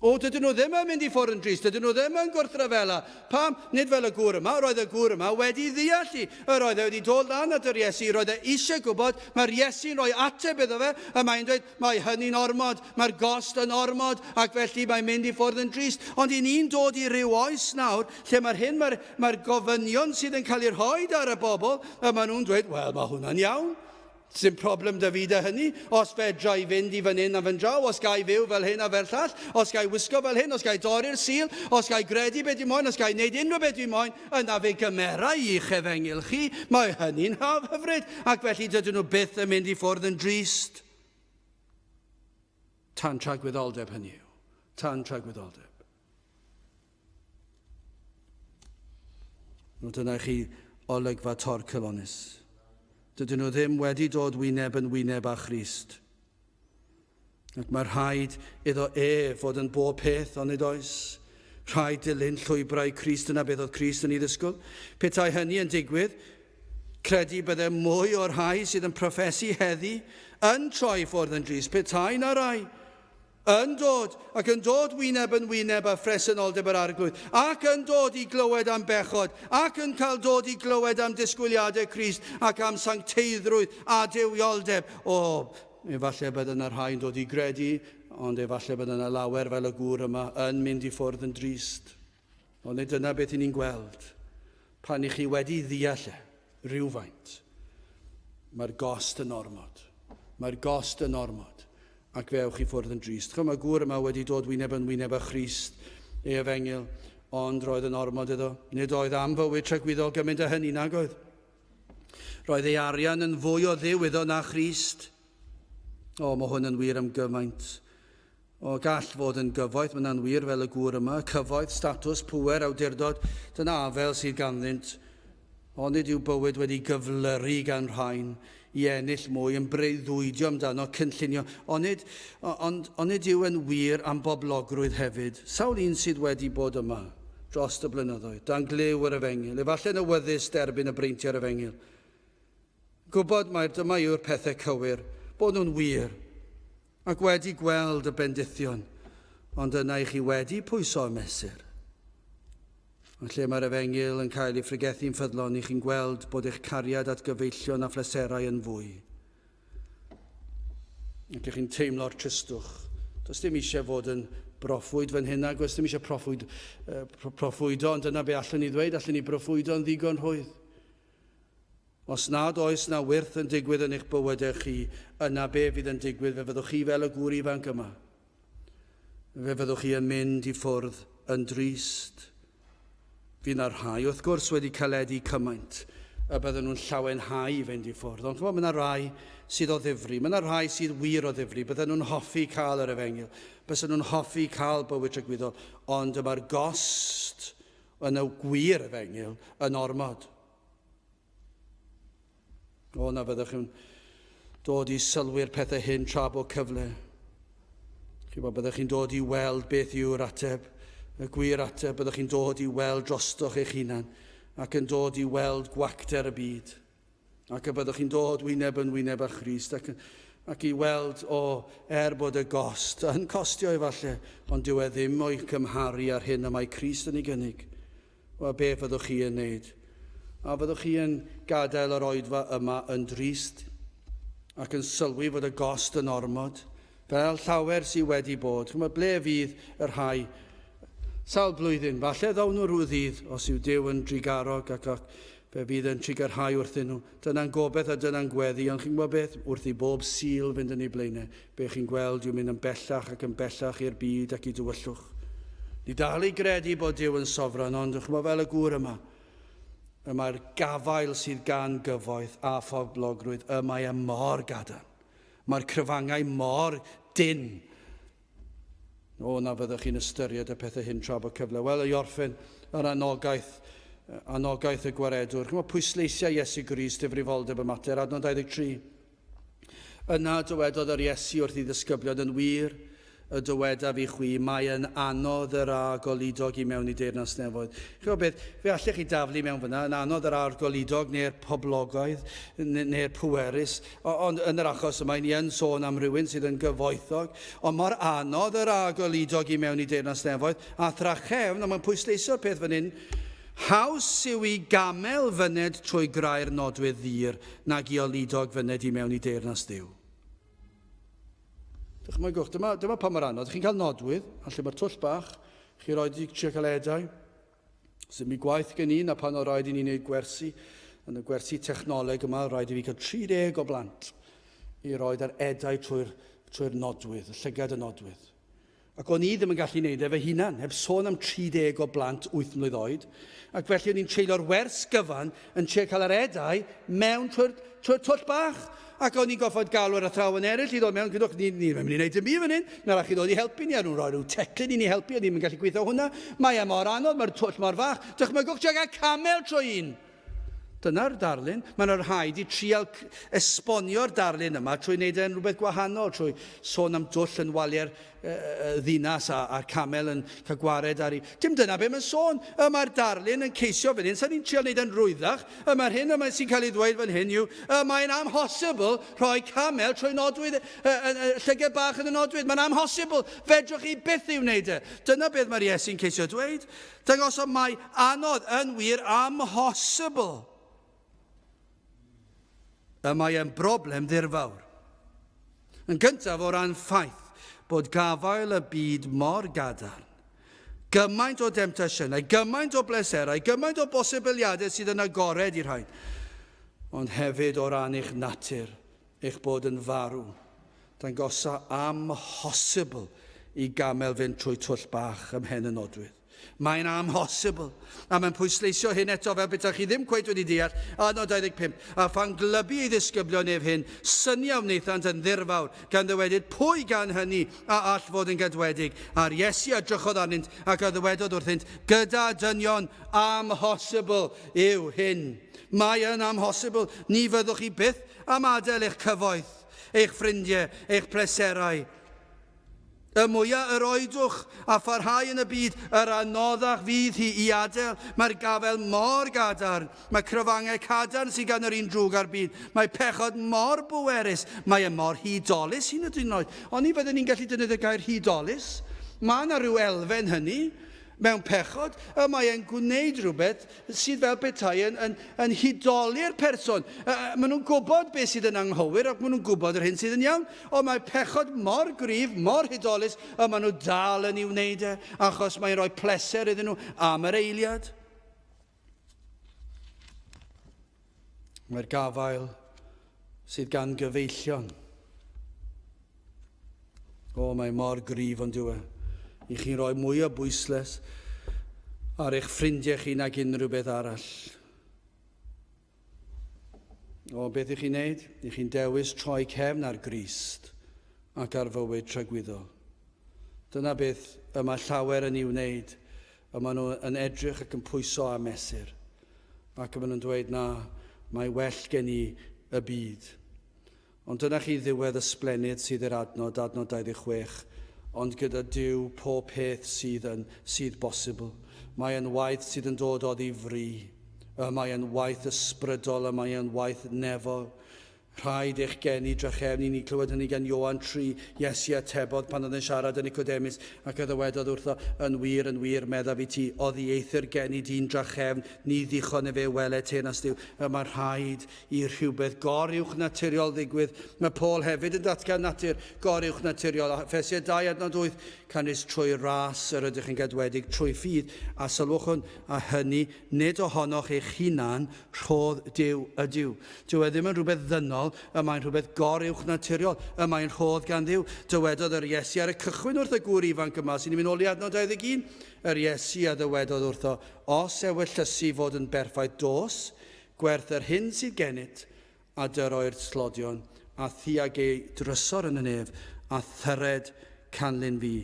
O, dydyn nhw ddim yn mynd i ffwrdd yn drist, dydyn nhw ddim yn gwrthryfela. Pam? Nid fel y gŵr yma, roedd y gŵr yma wedi ddeall i. Yr oedd e wedi dod lan at yr Iesu, roedd e eisiau gwybod, mae'r Iesu'n rhoi ateb iddo fe, a mae'n dweud, mae hynny'n ormod, mae'r gost yn ormod, ac felly mae'n mynd i ffwrdd yn drist. Ond i ni'n dod i ryw oes nawr, lle mae'r hyn, mae'r mae gofynion sydd yn cael eu rhoi ar y bobl, a maen nhw'n dweud, wel, mae hwnna'n iawn. Sdim problem 'da fi 'da hynny. Os fedra i fynd i fan hyn a fan draw, os ga i fyw fel hyn a fel llall, os ga i wisgo fel hyn, os ga i dorri'r Sul, os ga i gredu be dwi moyn, os ga i wneud unrhyw beth dwi moyn, yna fe gymera i i'ch efengyl chi. Mae hynny'n hyfryd, ac felly dydyn nhw byth yn mynd i ffwrdd yn drist. Tan tragwyddoldeb hynny yw. Tan tragwyddoldeb. No, dyna chi olygfa torcalonnus. Dydyn nhw ddim wedi dod wyneb yn wyneb â Christ. Ac mae rhaid iddo ef fod yn bob peth, onid oes? Rhaid dilyn llwybrau Crist, dyna beth oedd Crist yn ei ddisgwyl. Petai hynny yn digwydd, credu bydde mwy o'r rhai sydd yn proffesu heddi yn troi ffwrdd yn drist, petai na rai Yn dod, ac yn dod wyneb yn wyneb â phresenoldeb yr Arglwydd, ac yn dod i glywed am bechod, ac yn cael dod i glywed am disgwyliadau Crist, ac am sancteiddrwydd a duwioldeb. O, efallai bydd yna rhai yn dod i gredu, ond efallai bydd yna lawer fel y gŵr yma yn mynd i ffwrdd yn drist. Ond nid dyna beth i ni'n gweld. Pan i chi wedi ddeall e, rhywfaint, mae'r gost yn ormod. Mae'r gost yn ormod. Ac fe ewch i ffwrdd yn drist. Chymod, mae gŵr yma wedi dod wyneb yn wyneb â Christ, ei efengyl, ond roedd yn ormod iddo. Nid oedd am fywyd tragwyddol gymaint â hynny, nag oedd. Roedd ei arian yn fwy o ddiw iddo na Christ. O, mae hwn yn wir am gymaint. O, gall fod yn gyfoeth, mae hwnna'n wir fel y gŵr yma, cyfoeth, statws, pŵer, awdurdod, dyna afel sydd ganddynt. Onid yw bywyd wedi gyflyru gan rhain i ennill mwy, yn breuddwydio amdano, cynllunio, onid, ond, onid yw yn wir am boblogrwydd hefyd? Sawl un sydd wedi bod yma dros y blynyddoedd, dan glyw yr efengyl, efallai'n awyddus derbyn y breintiau'r efengyl, Gwybod mai'r dyma yw'r pethau cywir, bod nhw'n wir, ac wedi gweld y bendithion, ond yna i chi wedi pwyso a mesur. Ond lle mae'r efengyl yn cael ei phregethu'n ffyddlon, i chi'n gweld bod eich cariad at gyfeillion a phleserau yn fwy. Ac i chi'n teimlo'r tristwch. Does dim eisiau fod yn broffwyd fan hyn, ac oes dim eisiau proffwyd, proffwydo, ond dyna be allwn ni ddweud, allwn ni broffwydo yn ddigon rhwydd. Os nad oes 'na wyrth yn digwydd yn eich bywydau chi, yna be fydd yn digwydd? Fe fyddwch chi fel y gŵr ifanc yma. Fe fyddwch chi yn mynd i ffwrdd yn drist. Fydd 'na rhai, wrth gwrs, wedi caledu cymaint y bydden nhw'n llawenhau i fynd i ffwrdd. Ond chymod, mae yna rai sydd o ddifri, mae yna rhai sydd wir o ddifri, bydden nhw'n hoffi cael yr efengyl, bydden nhw'n hoffi cael bywyd tragwyddol, ond y mae'r gost yn y gwir efengyl yn ormod. O, na fyddwch chi'n dod i sylwi'r pethau hyn tra bod cyfle. Chi'n bod, byddwch chi'n dod i weld beth yw'r ateb, y gwir ateb, byddwch chi'n dod i weld drostoch eich hunan ac yn dod i weld gwacter y byd. Ac y byddwch chi'n dod wyneb yn wyneb â Christ ac, ac i weld, o, er bod y gost yn costio efallai, ond dyw e ddim o'i cymharu â'r hyn y mae Crist yn ei gynnig. Wel, be fyddwch chi yn wneud? A fyddwch chi yn gadael yr oedfa yma yn drist ac yn sylwi fod y gost yn ormod, fel llawer sydd wedi bod? Chymod, ble fydd y rhai sawl blwyddyn? Falle ddown nhw rhyw ddydd, os yw Duw yn drugarog ac, ac fe fydd yn trugarhau wrthyn nhw. Dyna'n gobeith a dyna'n gweddi, ond chi'n gwybod beth? Wrth i bob Sul fynd yn ei blaenau, be chi'n gweld yw mynd yn bellach ac yn bellach i'r byd ac i dywyllwch. Ni dal i gredu bod Duw yn sofran, ond chymod fel y gŵr yma, y mae'r gafael sydd gan gyfoeth a phoblogrwydd, y mae e mor gadarn. Mae'r cryfangau mor dynn. O, na fyddwch chi'n ystyried y pethau hyn tra bod cyfle. Wel, i orffen, yr anogaeth, anogaeth y gwaredwr. Chymod, pwysleisiau Iesu Grist difrifoldeb y mater, adnod 23. Yna dywedodd yr Iesu wrth ei ddisgyblion, Yn wir, y dywedaf i chwi, mae yn anodd yr â goludog i mewn i deyrnas nefoedd. Chi'n gwybod beth, fe allech chi daflu mewn fyna, yn anodd yr â'r goludog neu'r poblogaidd neu'r pwerus, ond yn yr achos yma, ni yn sôn am rhywun sydd yn gyfoethog, ond mor anodd yr â goludog i mewn i deyrnas nefoedd, a thrachefn, ond mae'n pwysleisio'r peth fan hyn, haws yw i gamel fyned trwy grair nodwydd ddur nag i oludog fyned i mewn i deyrnas Dduw. Dychmygwch, dyma, dyma pa mor anodd. Chi'n cael nodwydd, a lle mae'r twll bach, chi roed i trio cael edau. Sy'n mi gwaith gen i na pan o raid i ni wneud gwersi, yn y gwersi technoleg yma, rhaid i fi cael 30 o blant i roed ar edau trwy'r trwy nodwydd, y llygad y nodwydd. Ac o'n i ddim yn gallu neud e fy hunan, heb sôn am 30 o blant 8 mlwydd oed, ac felly o'n i'n treulio'r wers gyfan yn trio cael yr edau mewn trwy'r trwy twll bach. Ac o'n i'n goffod galw yr athrawon eraill i ddod mewn, gwydwch, ni, ni ddim yn mynd i wneud dim byd fan hyn, mae rhaid chi ddod i helpu ni, a nhw'n rhoi rhyw teclyn i ni helpu, a ni'n gallu gweithio hwnna. Mae e mor anodd, mae'r twll mor fach. Dychmygwch trio cael camel trwy un. Dyna'r darlun. Mae'n rhaid i trial esbonio'r darlun yma trwy wneud e'n rhywbeth gwahanol, trwy sôn am dwll yn waliau'r ddinas a'r camel yn cael gwared ar ei... Dim dyna be mae'n sôn. Y mae'r darlun yn ceisio fan hyn. Sa'n ni'n trial wneud e'n rwyddach. Y mae'r hyn yma sy'n cael ei ddweud fan hyn yw, y mae'n amhosibl rhoi camel trwy nodwydd, llygad bach yn y nodwydd. Mae'n amhosibl. Fedrwch chi byth ei wneud e. Dyna beth mae'r Iesu'n ceisio dweud. Dangosodd mai anodd, yn wir amhosibl. Y mae e'n broblem ddirfawr. Yn gyntaf o ran ffaith bod gafael y byd mor gadarn. Gymaint o demtasiynau, gymaint o bleserau, gymaint o bosibiliadau sydd yn agored i'r rhain. Ond hefyd o ran eich natur, eich bod yn farw. Dangosa amhosibl i gamel fynd trwy twll bach ym mhen y nodwydd. Mae'n amhosibl. A mae'n pwysleisio hyn eto fel petai chi ddim cweit wedi deall, adnod 25. A phan glybu ei ddisgyblion ef hyn, syni a wnaethant yn ddirfawr, gan ddywedyd, Pwy gan hynny a all fod yn gadwedig? A'r Iesu a drychodd arnynt ac a ddywedodd wrthynt, Gyda dynion amhosibl yw hyn. Mae yn amhosibl, ni fyddwch chi byth am adael eich cyfoeth, eich ffrindiau, eich pleserau. Y mwyaf yr oedwch a pharhau yn y byd, yr anoddach fydd hi i adael. Mae'r gafel mor gadarn. Mae cryfangau cadarn sydd gan yr un drwg ar byd. Mae pechod mor bwerus. Mae e mor hudolus hyn yn oed. Ond ni fyddwn ni'n gallu defnyddio gair hudolus. Mae yna rhyw elfen hynny mewn pechod, y mae e'n gwneud rhywbeth sydd fel petai yn, yn, yn hudoli'r person. Maen nhw'n gwybod beth sydd yn anghywir ac maen nhw'n gwybod yr hyn sydd yn iawn, ond mae pechod mor gryf, mor hudolus, y maen nhw dal yn ei wneud e, achos mae'n rhoi pleser iddyn nhw am yr eiliad. Mae'r gafael sydd gan gyfeillion. O, mae mor gryf ond yw e. I chi'n rhoi mwy o bwysles ar eich ffrindiau chi nag unrhyw beth arall. O, beth ych chi'n neud? Ych chi'n dewis troi cefn ar Grist ac ar fywyd tragwyddol. Dyna beth y mae llawer yn ei wneud. Y maen nhw yn edrych ac yn pwyso a mesur. Ac y maen nhw'n dweud, na, mae well gen i y byd. Ond dyna chi ddiwedd ysblennydd sydd i'r adnod, adnod 26, ond gyda Duw pob peth sydd yn, sydd bosibl. Mae yn waith sydd yn dod oddi fri. Y mae yn waith ysbrydol, y mae yn waith nefol. Rhaid eich geni drachefn i ni clywed hynny gan Ioan 3. Iesu atebodd pan oedd yn siarad â Nicodemus ac a ddywedodd wrtho, Yn wir, yn wir, meddaf i ti, oddieithr geni dyn drachefn, ni ddichon efe weled teyrnas Duw. Y mae rhaid i rhywbeth goruwchnaturiol ddigwydd. Mae Paul hefyd yn datgan natur goruwchnaturiol. Effesiaid 2 adnod 8, canys trwy ras yr ydych yn gadwedig trwy ffydd, a sylwch hwn, a hynny nid ohonoch eich hunan, rhodd Duw ydyw. Dyw e ddim yn rhywbeth ddynol, y mae'n rhywbeth goruwchnaturiol, y mae'n rhodd gan Dduw. Dywedodd yr Iesu ar y cychwyn wrth y gŵr ifanc yma, sy'n mynd ôl i adnod 21, yr Iesu a ddywedodd wrtho, Os ewyllysi fod yn berffaith dos, gwerth yr hyn sydd gennyt, a dyroi'r tlodion, a thi a gei drysor yn y nef, a thyred canlyn fi.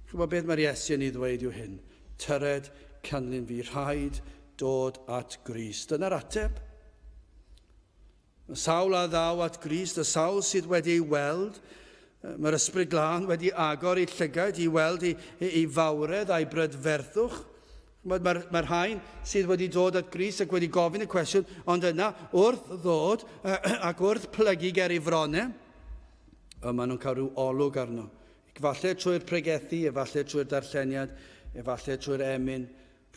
Chybod beth mae'r Iesu yn ei ddweud yw hyn, tyred canlyn fi, rhaid dod at Grist. Dyna'r ateb. Y sawl a ddaw at Grist, y sawl sydd wedi ei weld, mae'r Ysbryd Glân wedi agor ei llygaid i weld ei, ei, ei fawredd a'i brydferthwch. Mae'r mae, mae rhain sydd wedi dod at Grist ac wedi gofyn y cwestiwn, ond yna, wrth ddod ac wrth plygu ger ei fronau, y maen nhw'n cael rhyw olwg arno. Efallai trwy'r pregethu, efallai trwy'r darlleniad, efallai trwy'r emyn,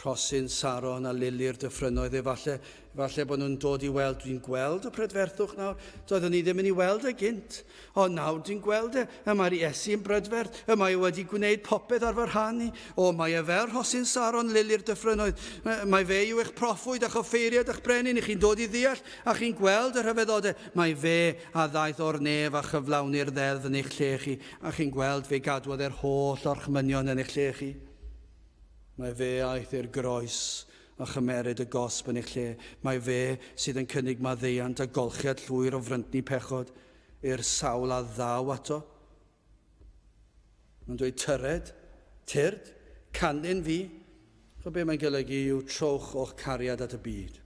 Rhosyn, Saron a Lili'r dyffrynnoedd, efallai, efallai bod nhw'n dod i weld, dwi'n gweld y prydferthwch nawr, doeddwn i ddim yn ei weld e gynt, ond nawr dwi'n gweld e, y mae'r Iesu yn brydferth, y mae e wedi gwneud popeth ar fy rhan i, o, mae e fel Rhosyn, Saron, Lili'r dyffrynnoedd, mae fe yw eich proffwyd a'ch offeiriad a'ch brenin, i chi'n dod i ddeall a chi'n gweld y rhyfeddodau, mae fe a ddaeth o'r nef a chyflawni'r ddeddf yn eich lle chi, a chi'n gweld fe gadwodd e'r holl orchmynion yn eich lle chi. Mae fe aeth i'r groes a chymeryd y gosb yn eich lle. Mae fe sydd yn cynnig maddeuant a golchiad llwyr o fryntni pechod i'r sawl a ddaw ato. Mae'n dweud tyred, tyrd, canlyn fi. Chwa be mae'n golygu yw trowch o'ch cariad at y byd.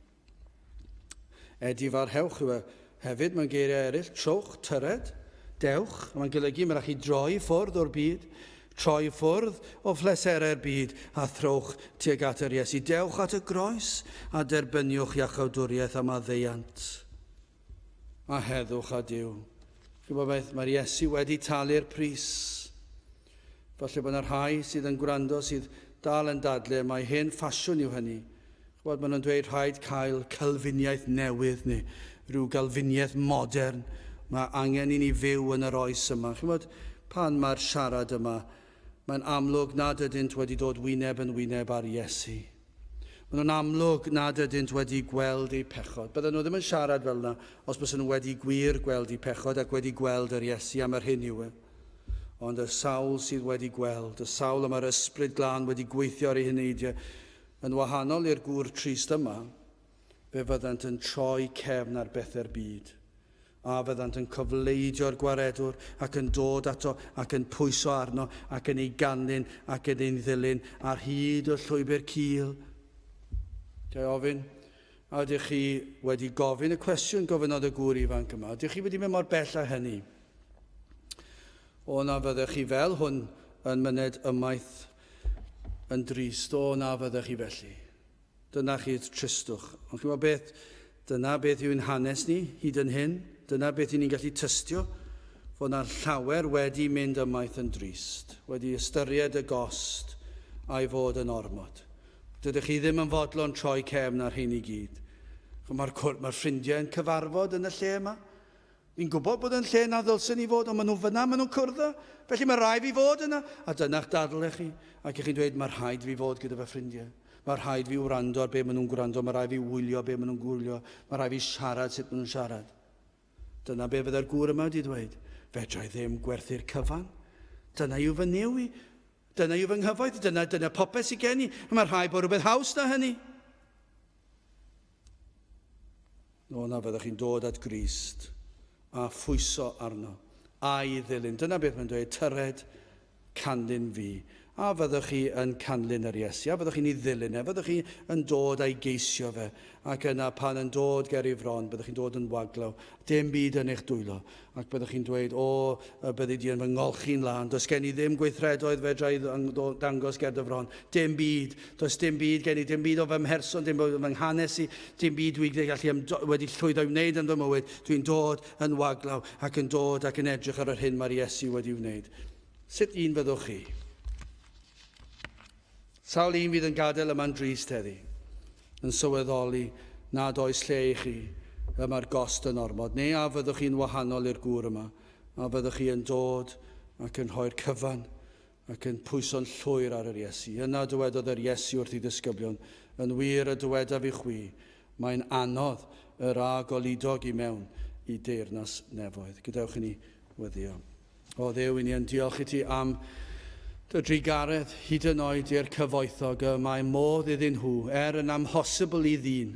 Edifarhewch yw e hefyd mewn geiriau eraill, trowch, tyred, dewch. Mae'n golygu mae'n rhaid chi droi ffwrdd o'r byd, troi ffwrdd o phleserau'r byd a throwch tuag at yr Iesu. Dewch at y groes a derbyniwch iachawdwriaeth a maddeuant a heddwch â Duw. Chi'n gwybod beth, mae'r Iesu wedi talu'r pris. Falle bod yna rhai sydd yn gwrando sydd dal yn dadle mai hen ffasiwn yw hynny. Ch'bod, maen nhw'n dweud rhaid cael Calfiniaeth newydd neu rhyw Galfiniaeth modern. Mae angen i ni fyw yn yr oes yma. Ch'mod, pan mae'r siarad yma, mae'n amlwg nad ydynt wedi dod wyneb yn wyneb â'r Iesu. Maen nhw'n amlwg nad ydynt wedi gweld eu pechod. Bydden nhw ddim yn siarad fel yna os bysen nhw wedi gwir gweld eu pechod ac wedi gweld yr Iesu am yr hyn yw e. Ond y sawl sydd wedi gweld, y sawl y mae'r Ysbryd Glân wedi gweithio ar eu heneidiau, yn wahanol i'r gŵr trist yma, fe fyddant yn troi cefn ar bethau'r byd. A fyddant yn cofleidio'r Gwaredwr ac yn dod ato ac yn pwyso arno ac yn ei ganlyn ac yn ei ddilyn ar hyd y llwybr cul. Ga i ofyn, a ydych chi wedi gofyn y cwestiwn gofynnodd y gŵr ifanc yma? Ydych chi wedi mynd mor bell â hynny? O na fyddech chi fel hwn yn myned ymaith yn drist, o na fyddech chi felly. Dyna chi'r tristwch. Ond chi'n gwybod beth? Dyna beth yw'n hanes ni hyd yn hyn. Dyna beth y'n ni'n gallu tystio, fod 'na llawer wedi mynd ymaith yn drist, wedi ystyried y gost a'i fod yn ormod. Dydych chi ddim yn fodlon troi cefn ar hyn i gyd. Mae'r mae ffrindiau yn cyfarfod yn y lle yma. Fi'n gwybod bod yn lle na ddylsen i fod, ond maen nhw fyna, maen nhw'n cwrdd â. Felly mae rhaid fi fod yna. A dyna'ch dadl chi. Ac ych chi'n dweud, mae rhaid fi fod gyda fy ffrindiau. Mae rhaid fi wrando ar be maen nhw'n gwrando, mae rhaid fi wylio be maen nhw'n gwylio, mae rhaid fi siarad sut maen nhw'n siarad. Dyna be fydde'r gŵr yma wedi dweud. Fedra i ddim gwerthu'r cyfan. Dyna yw fy Nuw i. Dyna yw fy nghyfoeth. Dyna, dyna popeth sydd gen i. Mae rhaid bod rhywbeth haws na hynny. O na, fyddwch chi'n dod at Grist a phwyso arno a'i ddilyn. Dyna beth mae'n dweud, tyred canlyn fi. A fyddwch chi yn canlyn yr Iesu, a fyddwch chi'n ei ddilyn e, fyddwch chi yn dod a'i geisio fe, ac yna pan yn dod ger ei fron, byddwch chi'n dod yn waglaw, dim byd yn eich dwylo, ac byddwch chi'n dweud, o, y byddi di yn fy ngolchi'n lân, does gen i ddim gweithredoedd fedra i ddangos ger dy fron, dim byd, does dim byd gen i, dim byd o fy mherson, dim byd o fy nghanes i, dim byd dwi wedi gallu wedi llwyddo i wneud yn fy mywyd, dwi'n dod yn waglaw ac yn dod ac yn edrych ar yr hyn mae'r Iesu wedi wneud. Sut un fyddwch chi? Sawl un fydd yn gadael yma'n drist heddi, yn sylweddoli nad oes lle i chi, y mae'r gost yn ormod, neu a fyddwch chi'n wahanol i'r gŵr yma, a fyddwch chi yn dod ac yn rhoi'r cyfan ac yn pwyso'n llwyr ar yr Iesu. Yna dywedodd yr Iesu wrth ei ddisgyblion, yn wir y dywedaf i chwi, mae'n anodd yr a goludog i mewn i deyrnas nefoedd. Gadewch i ni weddio. O Dduw, i ni yn diolch i ti am dy drugaredd hyd yn oed i'r cyfoethog y mae modd iddyn nhw, er yn amhosibl i ddyn,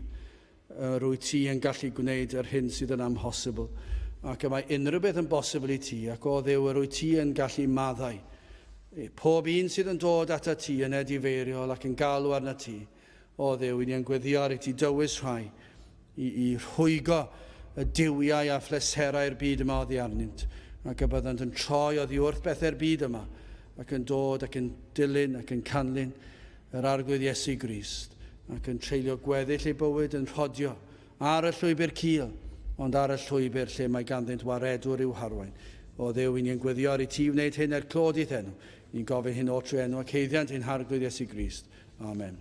rwy ti yn gallu gwneud yr hyn sydd yn amhosibl. Ac y mae unrhyw beth yn bosibl i ti, ac o Dduw, yr wyt ti yn gallu maddau. Pob un sydd yn dod ata ti yn edifeiriol ac yn galw arna ti, O Dduw, i ni yn gweddio ar i ti dywys rhai i, i rhwygo y duwiau a phleserau'r byd yma oddi arnynt, ac y byddant yn troi oddi wrth bethau'r byd yma, ac yn dod ac yn dilyn ac yn canlyn yr Arglwydd Iesu Grist, ac yn treulio gweddill eu bywyd yn rhodio ar y llwybr cul, ond ar y llwybr lle mae ganddynt waredwr i'w harwain. O Dduw, i ni yn gweddio ar i ti wneud hyn er clod i'th enw. Ni'n gofyn hyn oll trwy enw ac haeddiant ein Harglwydd Iesu Grist. Amen.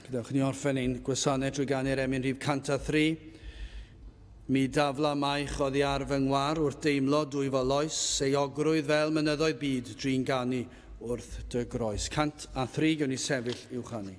Gadewch ni orffen ein gwasanaeth drwy ganu'r emyn rhif 103. Mi dafla maich oddi ar fy ngwar wrth deimlo dwyfol loes, euogrwydd fel mynyddoedd byd drin ganu wrth dy groes. 103, gewn ni sefyll i'w chanu.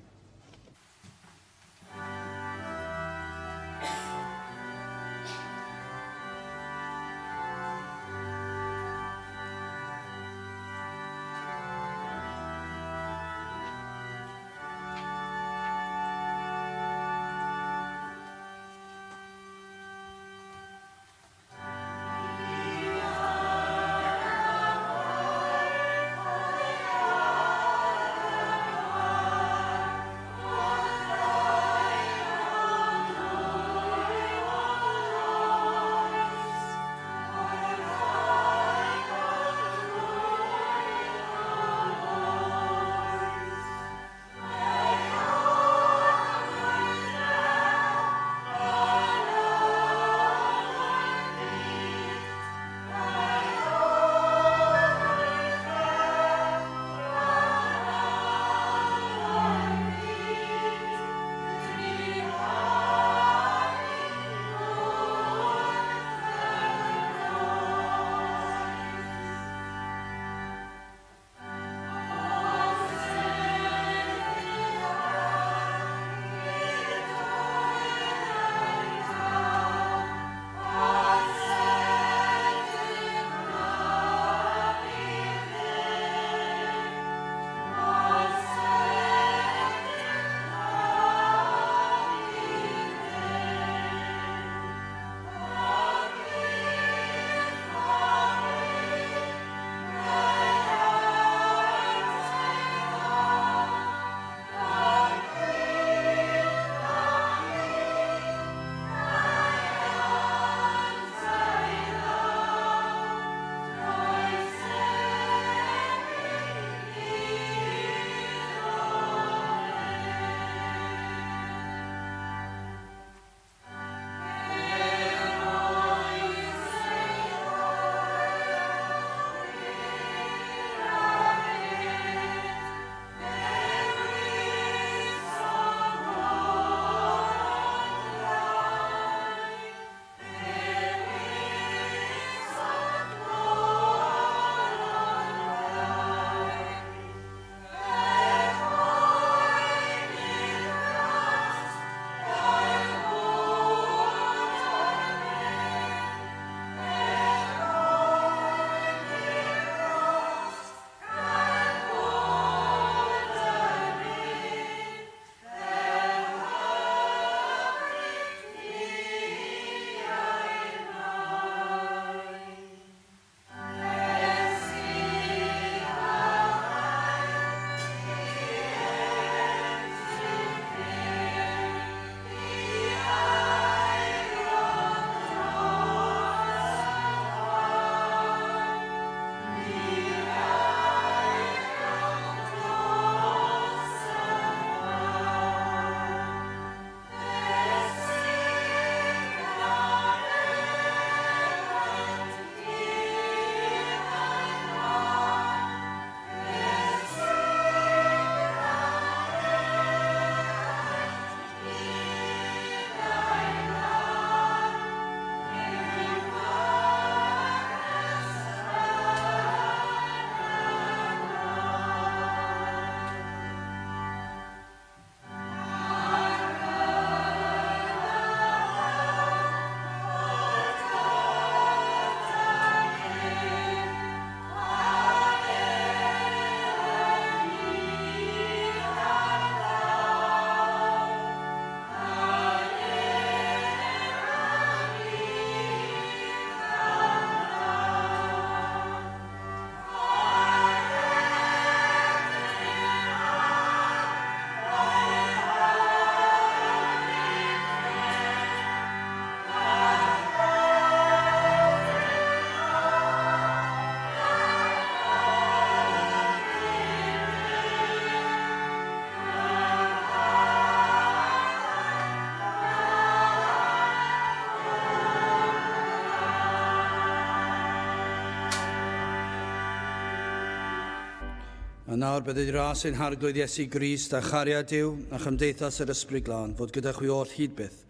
A nawr bydded i ras ein Harglwydd Iesu Grist a chariad Duw a chymdeithas yr Ysbryd Glân fod gyda chwi oll hyd byth.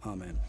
Amen.